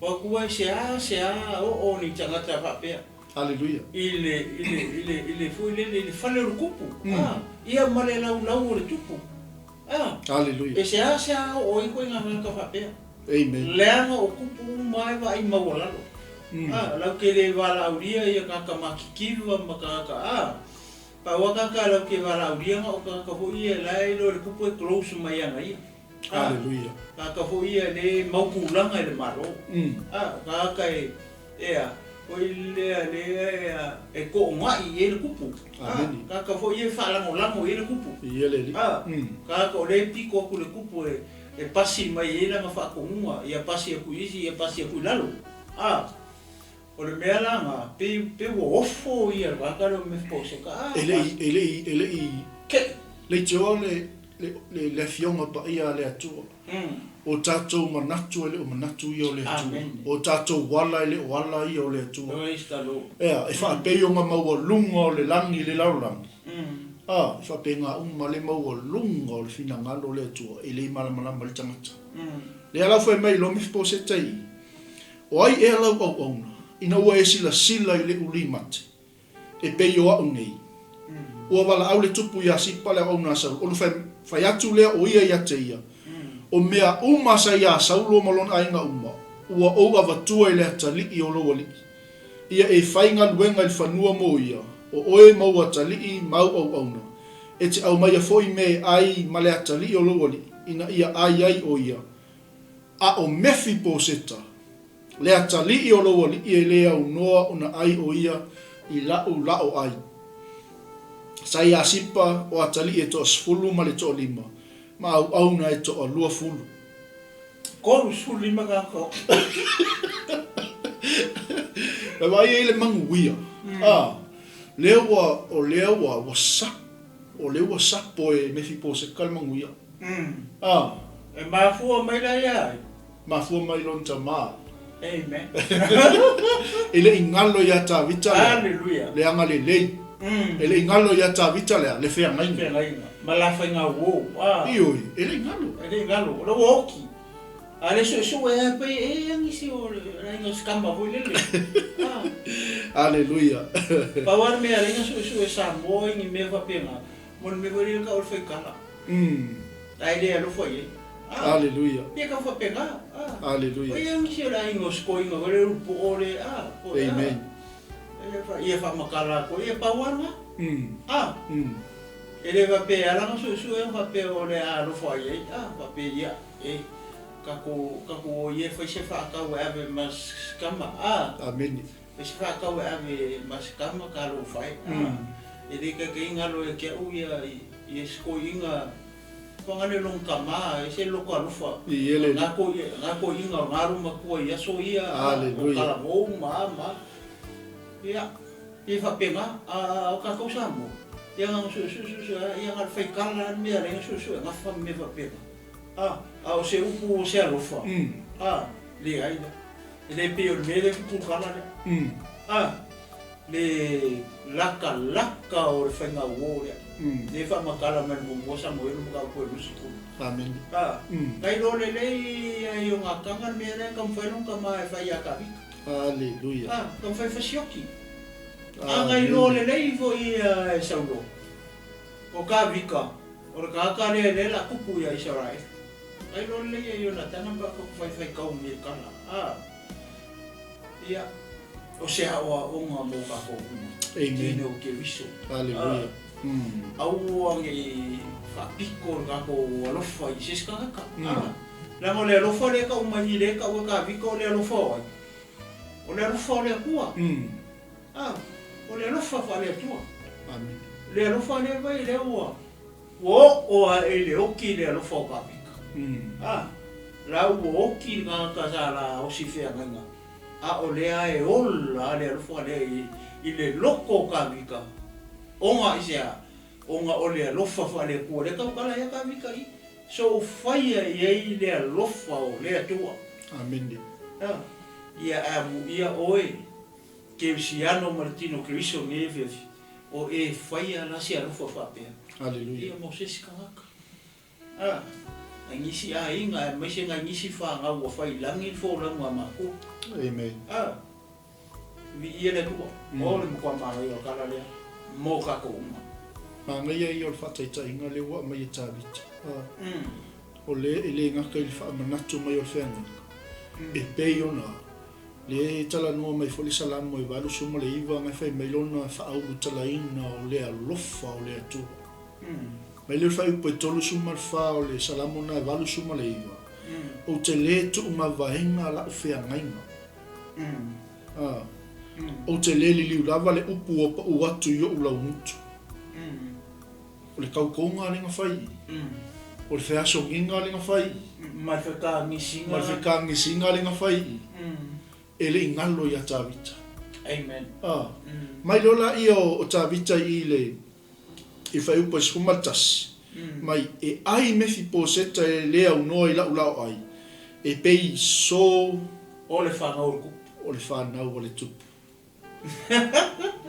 O atu ai, seasea oo ni tagata faapea. Aleluia. I le, i le, i le, i le foi lele, i le fale o le tupu, a, ia ma le laulau o le tupu, a. Aleluia. E seasea oo ai koe ngā tagata faapea. Amen. Leaga o kupu uma lava e vaai maualalo. A, lau ke le valaaulia ia tagata makikiva ma tagata, a, pau lava tagata lau ke valaaulia na o tagata foi ia la e iloa e le tupu e close mai ia ia. A, Aleluia. tagata foi ia le mau tulaga i le Malo. A, o tagata e, E a, foi lea lea e toona'i i ai le kupu. A, tagata foi ia e faalagolago i ai le kupu. A, tagata o lea e piko atu i le kupu e pasi mai ai lana faatonuga, ia pasi atu i isi, ia pasi atu i lalo. A, o le mea la lena, pei, pei ua ofo ia le tagata lea o Mefiposeta. A, E le i, e le i, e le i, Ke'i. leitioa le, le, le Afioga Paia a le Atua. O tatou manatu e le o manatu ia o le Atua. O tatou ala e le o ala ia o le Atua. Ea, e faapei ona maualuga o le lagi i le lalolagi, a, e faapena uma le maualuga o le finagalo o le Atua e le malamalama ai le tagata. Lea la fai mai loa Mefiposeta i i, O ai ea lau auauna, ina ua e silasila i le uli mate? E pei o a'u nei. Ua valaau le tupu iā Sipa le auauna a Saulo, ona fai atu lea o ia ia te ia, O mea uma sa iā Saulo ma lona aiga uma, ua ou avatua i le atalii o lou alii. Ia e fai galuega i le fanua mo ia, o oe ma ou atalii ma au auauna, e te aumaia foi mea e ai ma le atalii o lou alii, ina ia ai ai o ia. A o Mefiposeta, Le atalii o lou alii e le aunoa ona ai o ia i la'u la'o ai. Sa iā Sipa o atalii e toasefulu ma le toalima, ma auauna e toaluafulu. 35 kākau. E vaai ai le manuia, a, lea ua, o lea ua, ua sa, o lea ua sapo e Mefiposeta le manuia. A. E mafua mai la ia ai. Mafua mai lona tama. Amen. E le i galo iā Tavita lea. Hallelujah. Le agalelei. E le i galo iā Tavita lea le feagaiga. Feagaiga. Ma la faiga uo. Ah. Ioe, e le i galo. E le i galo. O le ua oki. A le suesue lava pei e agi si o le aiga o si kama foi lele. Ah. Hallelujah. Pau lava le mea a le aiga suesue Samoa i ni mea faapena, mo le mea foi lele tau o le faikala. Ae le alofa i ai. Aleluia. Ia tau faapena. Aleluia. O ia nisi o le aiga o Sikoiga foi lea ulu poo le a. Amen. Ia faamatala atu ia pau lava lena. A. E le faapea e ala ona suesue faapea o le a alofa i ai. A faapea ia e tatou tatou o ia e fai se faatau e ave ma si tama. A. Amene. Fai se faatau e ave ma si tama talofa e. A. E le taitai galo ia te au ia ia Sikoiga. Whangane long tama, e se loko alofa. I ele. Ngā ko, ngā ko inga o ngā ruma kua i aso ia, Aleluia. o Kalavou ma, ma. Ia, ia whapenga, a, o kākou Samoa. Ia ngā su, su, su, su, ia ngā whai kala mea, le ngā su, su, ngā wha me whapenga. A, a o se upu o se alofa. A, le ai la. E le pei o le mea lea kupu kala lea. A, le lakalaka o le faiga uo lea. Lea e faamatala mai le muamua Samuelu mataupu e 20. Amene. A, na iloa lelei e Ionatana le mea lea e taumafai lona tama e fai ia Tavita. Aleluia. A, taumafai e fasioki. A na iloa lelei foi e Saulo, o Tavita, o le tagata lea lea o le a tupu ia Isaraelu. Na iloa lelei e Ionatana pe a faifai faitau mai e tala. A, ia, o se aoaoga mo kākou uma. Amen. Kino o Keriso. Aleluia. Aua ne i faapito le tatou alofa i se isi tagata. Leaga o le alofa lea e tau mai i lea e tau e Kavika o le alofa o ai? O le alofa o le Atua. A, o le alofa faale-Atua. Amene. Le alofa lea vai lea ua ua oo ae i le oki le alofa o Kavika. A, la ua oki le tagata sa la osi feagaiga, a o lea e ola le alofa lea i i le loko o Kavika, ona i se a? Ona o le alofa faale-Atua lea tautala ai a Kavika i So faia i ai le alofa o le Atua. Amene. A, ia amuia oe, Kerisiano ma le tino Keriso nei afiafi, o e faia la se alofa faapea. Aleluia. Ia mo se isi tagata. A, nai nisi aiga aemaise nai nisi fanau ua fai i lagi le folauga a matou. Amen. A, Viia le Atua. O le matua manaia o le tala lea mo tatou uma. Manaia ia o le faataitaiga lea ua aumai e Tavita. O lea e le gata i le faamanatu mai o le feagaiga, e pei ona lea e talanoa mai foi le Salamo e 89 na e fai mai lona faaulutalaina o le alofa o le Atua. Mai lea o le faaiupu e 34 o le Salamo na e 89, Ou te le tuumavaega lau feagaiga. A, ou te le liliu lava le upu ua pau atu i ou laugutu. O le kaukouga lea na fai i. O le feasogiga lea na fai i. Ma le fekagisiga. Ma le fekagisiga lea na fai i. E le i galo ia Tavita. Amen. A, mai loa laia o Tavita i le i faaiupu e 11, mai e ai Mefiposeta e le aunoa i la'u lao'ai, e pei so. O le fanau o le tupu. O le fanau a le tupu.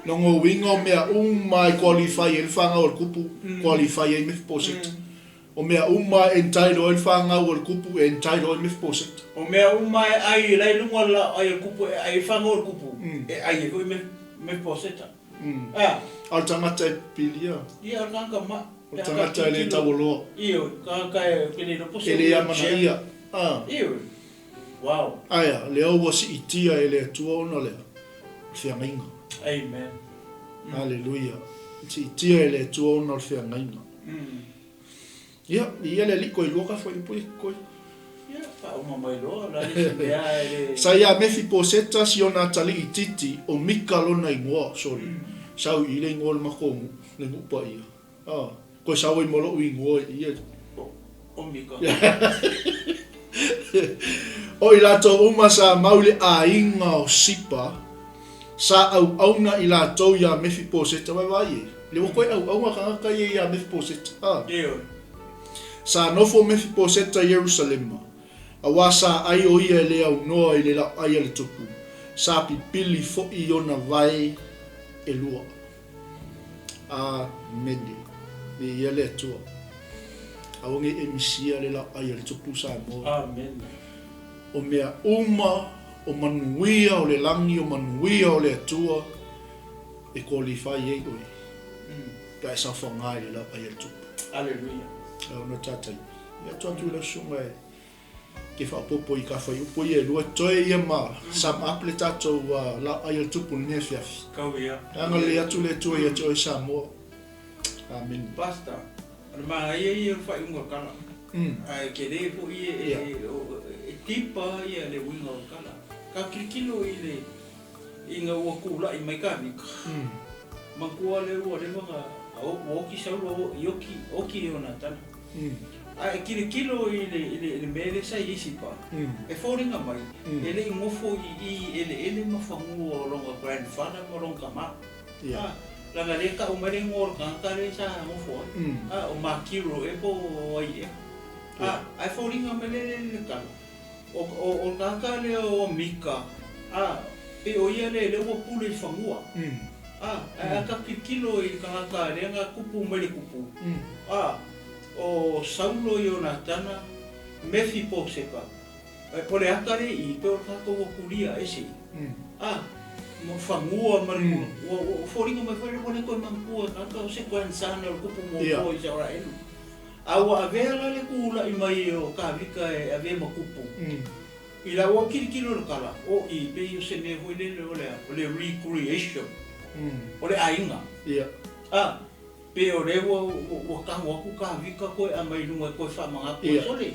Lona uiga o mea uma e qualify ai le fanau a le tupu, qualify ai Mefiposeta. O mea uma e entitle ai le fanau a le tupu, e entitle ai Mefiposeta. O mea uma e ai la i luga o le lao'ai a le tupu e ai ai le fanau a le tupu, e ai ai foi Mefiposeta. A o le tagata e pipilia. Ia, o le tagata ma. O le tagata e le taualoa. Ioe, tagata e ke le iloa po o se. E le amanaia. A. Ioe. Wow. Ae a, lea ua siitia e le Atua ona lea, o le feagaiga. Amen. Haleluia. Siitia e le Atua ona o le feagaiga. Ia, ia le alii koe lua ka fuaiupu ia koe. Ia, faauma mai loa, o le a le isi mea e le. Sa ia Mefiposeta si ona atalii itiiti, o Mika lona igoa, sorry, sau i le igoa o le matou nuu, le nuu paia. Ah, koe sau ai ma lou igoa i ia. O Mika. O i latou uma sa mau i le aiga o Sipa, Sa auauna i latou iā Mefiposeta, vaevae e, le ua koe auauna tagata ia iā Mefiposeta, a. Ioe. Sa nofo Mefiposeta i Ierusalema, auā sa ai o ia e le aunoa i le laoai a le tupu, sa pipili foʻi i ona vae elua. Amene. Viia le Atua. Aua nei e misia le laoai a le tupu Samoa. Amene. O mea uma o manuia o le lagi, o manuia o le Atua e qualify ai oe pe a e saofaga i le laoai a le Tupu. Aleluia. E ono tatai. Ia atu atu i lau susuga e ke faaopoopo i ka fuaiupu ia e lua toe ia ma sum up le tatou laoai a le Tupu i lenei afiafi. Kau ia. E agalelei atu le Atua ia te oe Samoa. Amene. Pastor, o le manaia ia o le faaiuga o le tala. Ae tele foi e deeper ia le uiga o le tala. Ka tilotilo i le ina ua tulai mai Kavika, manatua lea ua leva ona ua oti Saulo i oti oti Ionatana. Ae e tilotilo i le i le mea lea sa i ai Sipa, e foliga mai e le i nofo i i eleele ma fanua o lona grandfather ma lona tama. A, leaga lea e tau mai le igoa o le tagata lea sa nofo ai. A, o Makiro ea po o ai ea. A, ae foliga mai lea le tala, o, o, o le tagata lea o Mika, a, pei o ia lea lea ua pule i fanua. A, ae a ta tilotilo i le tagata lea na tupu mai le tupu, a, o Saulo Ionatana Mefiposeta, O le ata lea i i, pei o le tatou ua tulia ese a, ma fanua ma le ua foliga mai foi lea ua le toe manatua e tagata o se grandson o le tupu muamua o Isaraelu. A ua avea la le tulai mai o Kavika e avea ma tupu, i lau au tilotilo i le tala, o i pei o se mea foi lele o le a, o le recreation o le aiga. A, pei o lea ua tago atu Kavika toe aumai i luga e toe faamanatu ai. Sole!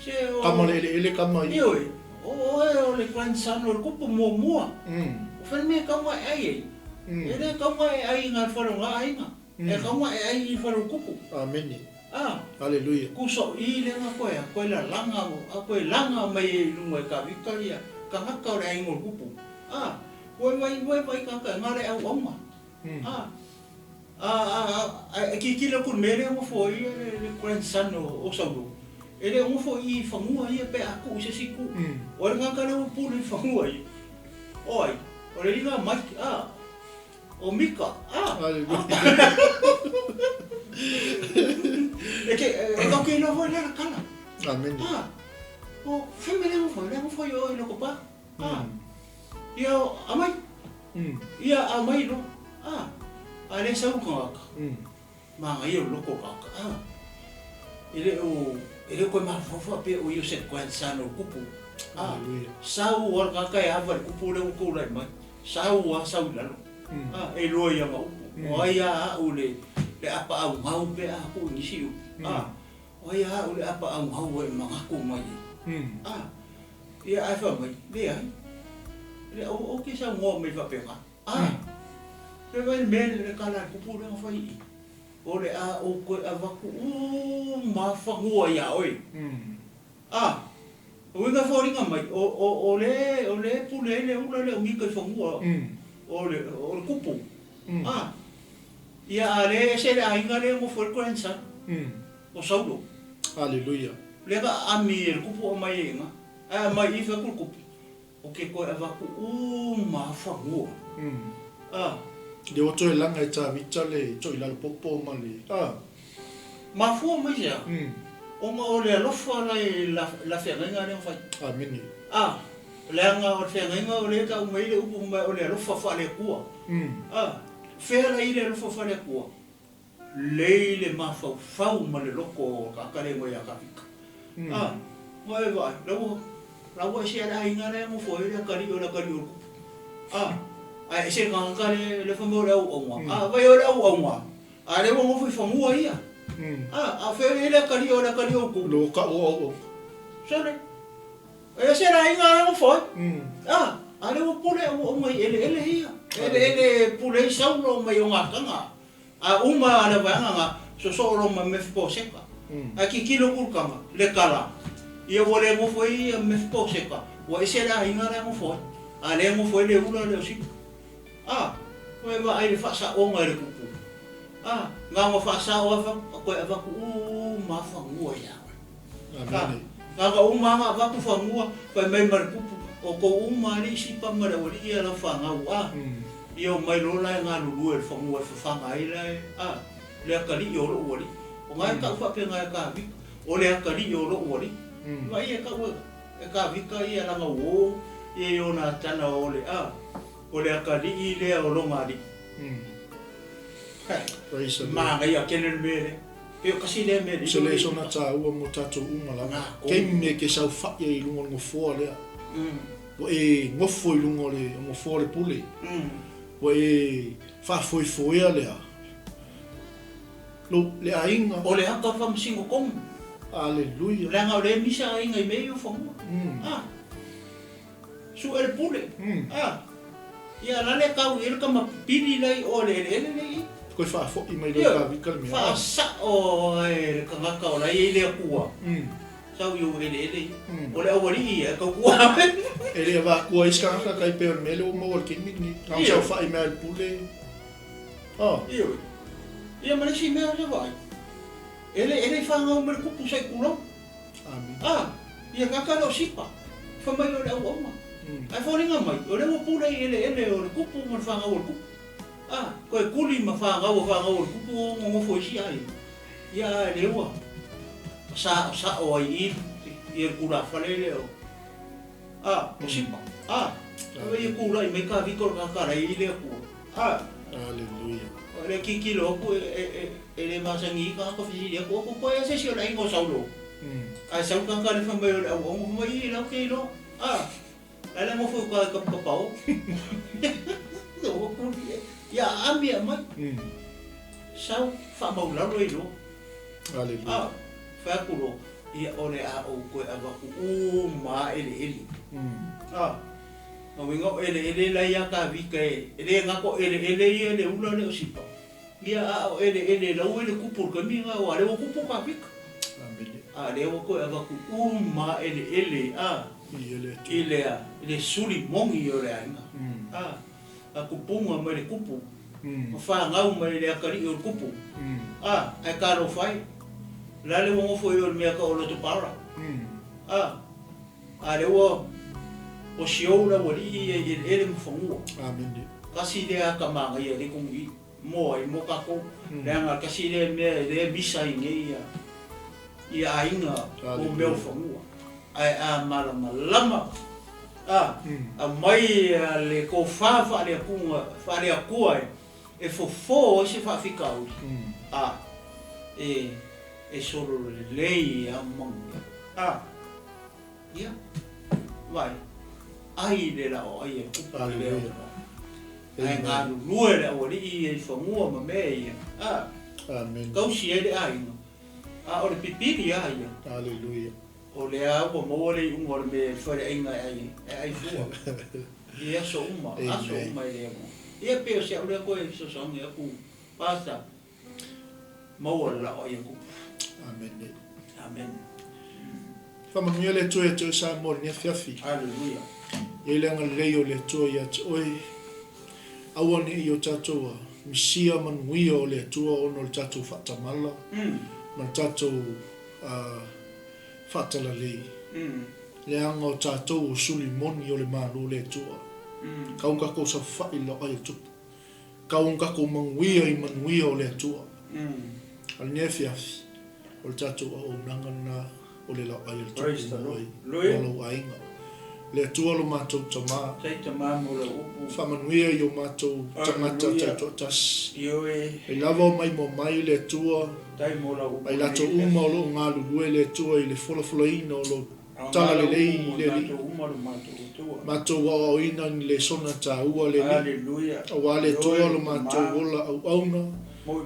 Se o. Tama le eleele tama ia. Ioe, o oe o le grandson o le kupu muamua. O fea le mea e taunga e ai ai? E le taunga e ai i ngā whare o ngā aiga. E taunga e ai i whare o kupu. Amene. A. Aleluia. Kuso i le nga koe a koe lalanga a koe langa mai e i lunga e ka vika ia kangaka o le aiga o le kupu. A. Ua vai ua vai kaka e ngā le au aunga. A. A a a e kikilo ku le mea lea ua foia le le grandson o o Saulo. E le o nofo i fanua ia pe a ku i se isi ku. O le kangaka lea ua pule i fanua ia. O ai? O le liga Mike a. O Mika a. E ke e kau ke iloa foi lea le kala. Amene. A. O fea mea lea nofo ai? Lea nofo ai o i loko pa. A. Ia aumai. Ia aumai loa. A. A le sau le tagata. Manaia o le loko o le tagata. A. E le o, e le o koe mafaufau faapea o ia o se grandson o le kupu. A. Sau lava le tagata e ava i le kupu lea ua tulai mai. Sau lava sau i lalo. A. E iloa i ana upu. O ai lava au le, le apaaugaau pe a tuu i nisi upu. A. O ai lava au le apaaugaau e manatu mai ai. A. Ia ae fai mai, leai, le ou te saunoa mai faapena. A, le vaai le mea le tala a le kupu lea na fai i i, o le a ou toe avatu uma fanua ia oe. A, o uiga foliga mai, o, o, o le, o le pule ai le ula lea o Mika i fanua, o le, o le kupu. A, ia a le ese le aiga lea e nofo ai le grandson, o Saulo. Aleluia. Lea ka aami e le kupu aumai ai iga, ae aumai i fai atu le kupu, o ke koe avatu uma fanua. A. Le ua toe laga e Tavita le toilalo popo ma le, a. Mafua mai se a? Ona o le alofa la i la feagaiga lea na fai. Amene. A. Leaga o le feagaiga o lea e tau mai le upu mai o le alofa faale-Atua. A. Fea la i le alofa faale-Atua? Lei le mafaufau ma le loko o ka kalego ia Kavika. A, ua e vaai, la ua, la ua ese a le aiga la e nofo ai le akalii o le akalii o le kupu. A, ae ese le tagata le, le fai mai o le auauna. A, vai o le auauna, a lea ua nofo i fanua ia. A, a fea o i ai le akalii o le akalii o le kupu? Lo ka o auauna. Sole, e ese le aiga la e nofo ai. A, a lea ua pule auauna i eleele ia. Eleele e pule ai Saulo mai Ionatana. A uma le vaega na, sosoo loa ma Mefiposeta. Ae tilotilo atu le tama, le tala, ia ua le nofo ai ia Mefiposeta, ua ese le aiga la e nofo ai, a lea e nofo ai le ula lea o Sipa. A, ua e vaai i le faasaoga i le tupu. A, na ona faasao lava toe avatu uma lava fanua ia oe. A, na ona uma lava ona avatu fanua, fai mai ma le tupu, o tou uma alii Sipa ma le aualii ia lau fanau, a, ia omai loa la e galulue i le fanua e fafaga ai la e, a, le atalii o lou alii. O na e tau faapena e Tavita, o le atalii o lou alii. Vaai e tau e Tavita ia lana uo ia Ionatana o le, a, o le atalii lea o lona alii. Praise the Lord. Manaia tele le mea lea. Pei o kasi lea mea Se le sona taua mo tatou uma lava. Taimi e ke saofai ai i luga o le nofoa lea. Ua e nofo i luga o le nofoa o le pule. Ua e faafoefoea lea lo le aiga. O le ata faamasino tonu. Aleluia. Leaga o lea e misa aiga i mea ia o fanua. A. Sue le pule. A. Ia la le tau i ai le tama pili la i o le eleele le i. Koe faafoi mai loa i Tavita le mea. Faasao e le tagata o la e i ai le Atua. Sau i ou eleele ia. O le aualii ia e tautua. E le avakua ai se tagata kai pei o le mea lea ua maua i le taimi lenei. Na ona saofai mai lava i le pule. A. Ioe. Ia ma le isi mea lea vaai. E le e le i fanau mai le kupu sa i tulou. A, ia kaka le o Sipa, fai mai o le auauna. Ae foliga mai, o lea ua pule i eleele o le kupu ma le fanau o le kupu. A, toe kuli ma fanau a fanau o le kupu o nonofo i isi aiga. Ia a lea ua saosao ai i i le tulafale lea o, a, o Sipa. A, ua ia tulai mai Tavita o le tagata la e i ai le Atua. A, Aleluia. O le tilotilo atu e le masani ai tagata fesili atu, o koe a se isi o le aiga o Saulo? Ae sau le tagata lea fai mai o le auauna, fai mai, ii, lau te iloa. A, la le nofo i uka i Kapakapao. Ua kuli e. Ia aami aumai. Sau, faamaulalo ai loa. Aleluia. A, fai atu loa. Ia, o le a ou toe avatu uma lava eleele. A, lona uiga o eleele la ia a Tavita e le gata o eleele ia le ula lea o Sipa, ia a o eleele la ua i le tupu i le taimi lena aua o lea ua tupu Tavita. A o lea ua toe avatu uma lava eleele a i le a, i le suli moni o le aiga. A, a tupuga mai le tupu, ma fanau mai le atalii o le tupu, a, ae talofa e, o le a le ua nofo i o i le mea e tau o Lotopara, a, a lea ua o si ou le aualii ia i eleele ma fanua. Tasi lea ata manaia i lea tonu i i, mo ai, mo tatou, leaga tasi lea mea e lea misa ai nei ia, ia aiga o mea o fanua. Ae a malamalama, a, aumai le tofa faale-Atua e fofo ai se faafitauli, a, e, e solo lelei lava ma manuia. A, ia, vaai, ai le laoai a le tupu i lea atunuu. Ae galulue le aualii ia i fanua ma mea ia, a, tausi ai le aiga, a o le pipili lava ia. Aleluia. O lea ua maua le iuga o le mea i le faleaiga e ai, e ai fua i aso uma, aso uma e le alu. Ia pei o si au lea toe fesoasoani atu, Pastor, maua le lao ai e tupu. Amene. Amene. Faamanuia le Atua ia te oe Samoa i lenei afiafi. Hallelujah. I ai le agalelei o le Atua ia te oe. Aua ne i o tatou misia manuia o le Atua ona o le tatou faatamala ma le tatou faatalalei, leaga o tatou o suli moni o le Malo o le Atua. Kau ona tatou saofai i le laoai o le Tupu. Kau ona tatou manuia i manuia o le Atua. A o lenei afiafi, o le tatou auaunaga lena o le laoai o le Tupu mo oe ma lou aiga. Le Atua lo matou Tama, faamanuia i o matou tagata taitoatasi. Mai lava o maimoa mai le Atua, ma i latou uma o lo o galulue le Atua i le folafolaina o lou talalelei i le Alii. Matou aoaoina ni lesona taua le Alii, aua le Atua lo matou ola auauna,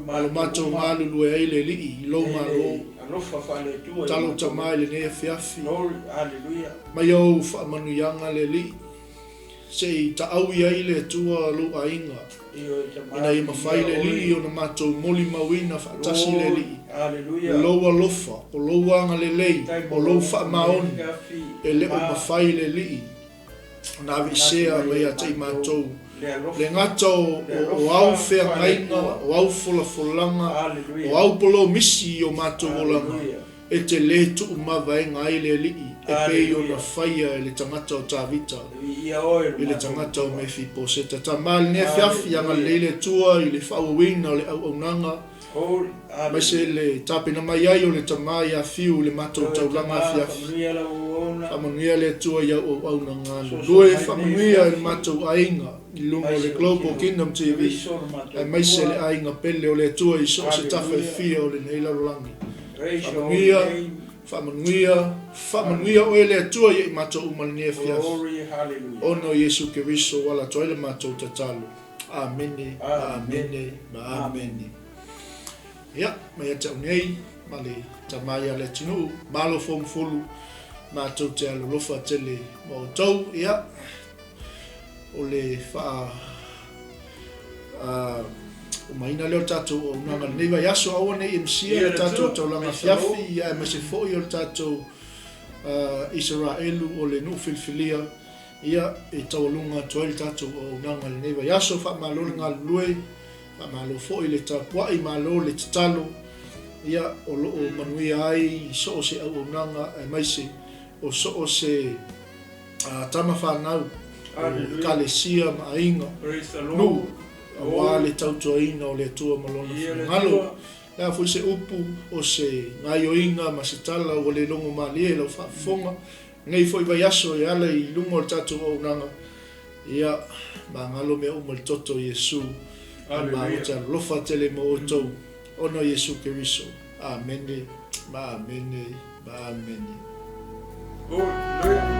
ma lo matou galulue ai le Alii i lou Malo. Talo Tama i lenei afiafi, mai ou faamanuiaga le Alii, se i taaui ai le Atua lou aiga, ina ia mafai le Alii ona matou molimauina faatasi le Alii, lou alofa, o lou agalelei, o lou faamaoni, e le o mafai le Alii ona aveesea mai ia te i matou, le gata o au feagaiga, o au folafolaga, o au polomisi i o matou olaga, e te lē tuumavaega ai le Alii e pei ona faia e le tagata o Tavita i le tagata o Mefiposeta. Tama lenei afiafi, agalelei le Atua i le faaauauina o le auaunaga, aemaise le tapena mai ai o le Tama ia Fiu i le matou taulaga afiafi. Faamanuia le Atua i au auauna galulue, faamanuia i le matou aiga i luga o le Global Kingdom TV, aemaise le aiga pele o le Atua i so o se tafa e fia o lenei lalolagi. Faamanuia, faamanuia, faamanuia oe le Atua ia i matou uma lenei afiafi, ona o Iesu Keriso ua ala atu ai le matou tatalo. Amene, amene ma amene. Ia, mai ia te au nei, ma le Tama ia Leatinuu, malo Foamufulu, matou te alolofa tele ma outou, ia, o le faa umaina lea o le tatou auaunaga i lenei vaiaso, aua ne i misia le tatou taulaga afiafi, ia aemaise foi o le tatou Isaraelu o le nuu filifilia, Ia, e taualuga atu ai le tatou auaunaga i lenei vaiaso. Faamalo le galulue, faamalo foi le tapuai, malo le tatalo. Ia, o lo o manuia ai i so o se auaunaga aemaise o so o se tama fanau o Ekalesia ma aiga, nuu, aua le tautuaina o le Atua ma Lona finagalo. O le a foi se upu, o se gaioiga ma se tala ua le logo malie i lau faafofoga, Lenei foi vaiaso e ala i luga o le tatou auaunaga, ia, magalo mea uma i le toto o Iesu, a Malo te alofa tele mo outou, ona o Iesu Keriso. Amene, ma amene, ma amene. Hallelujah.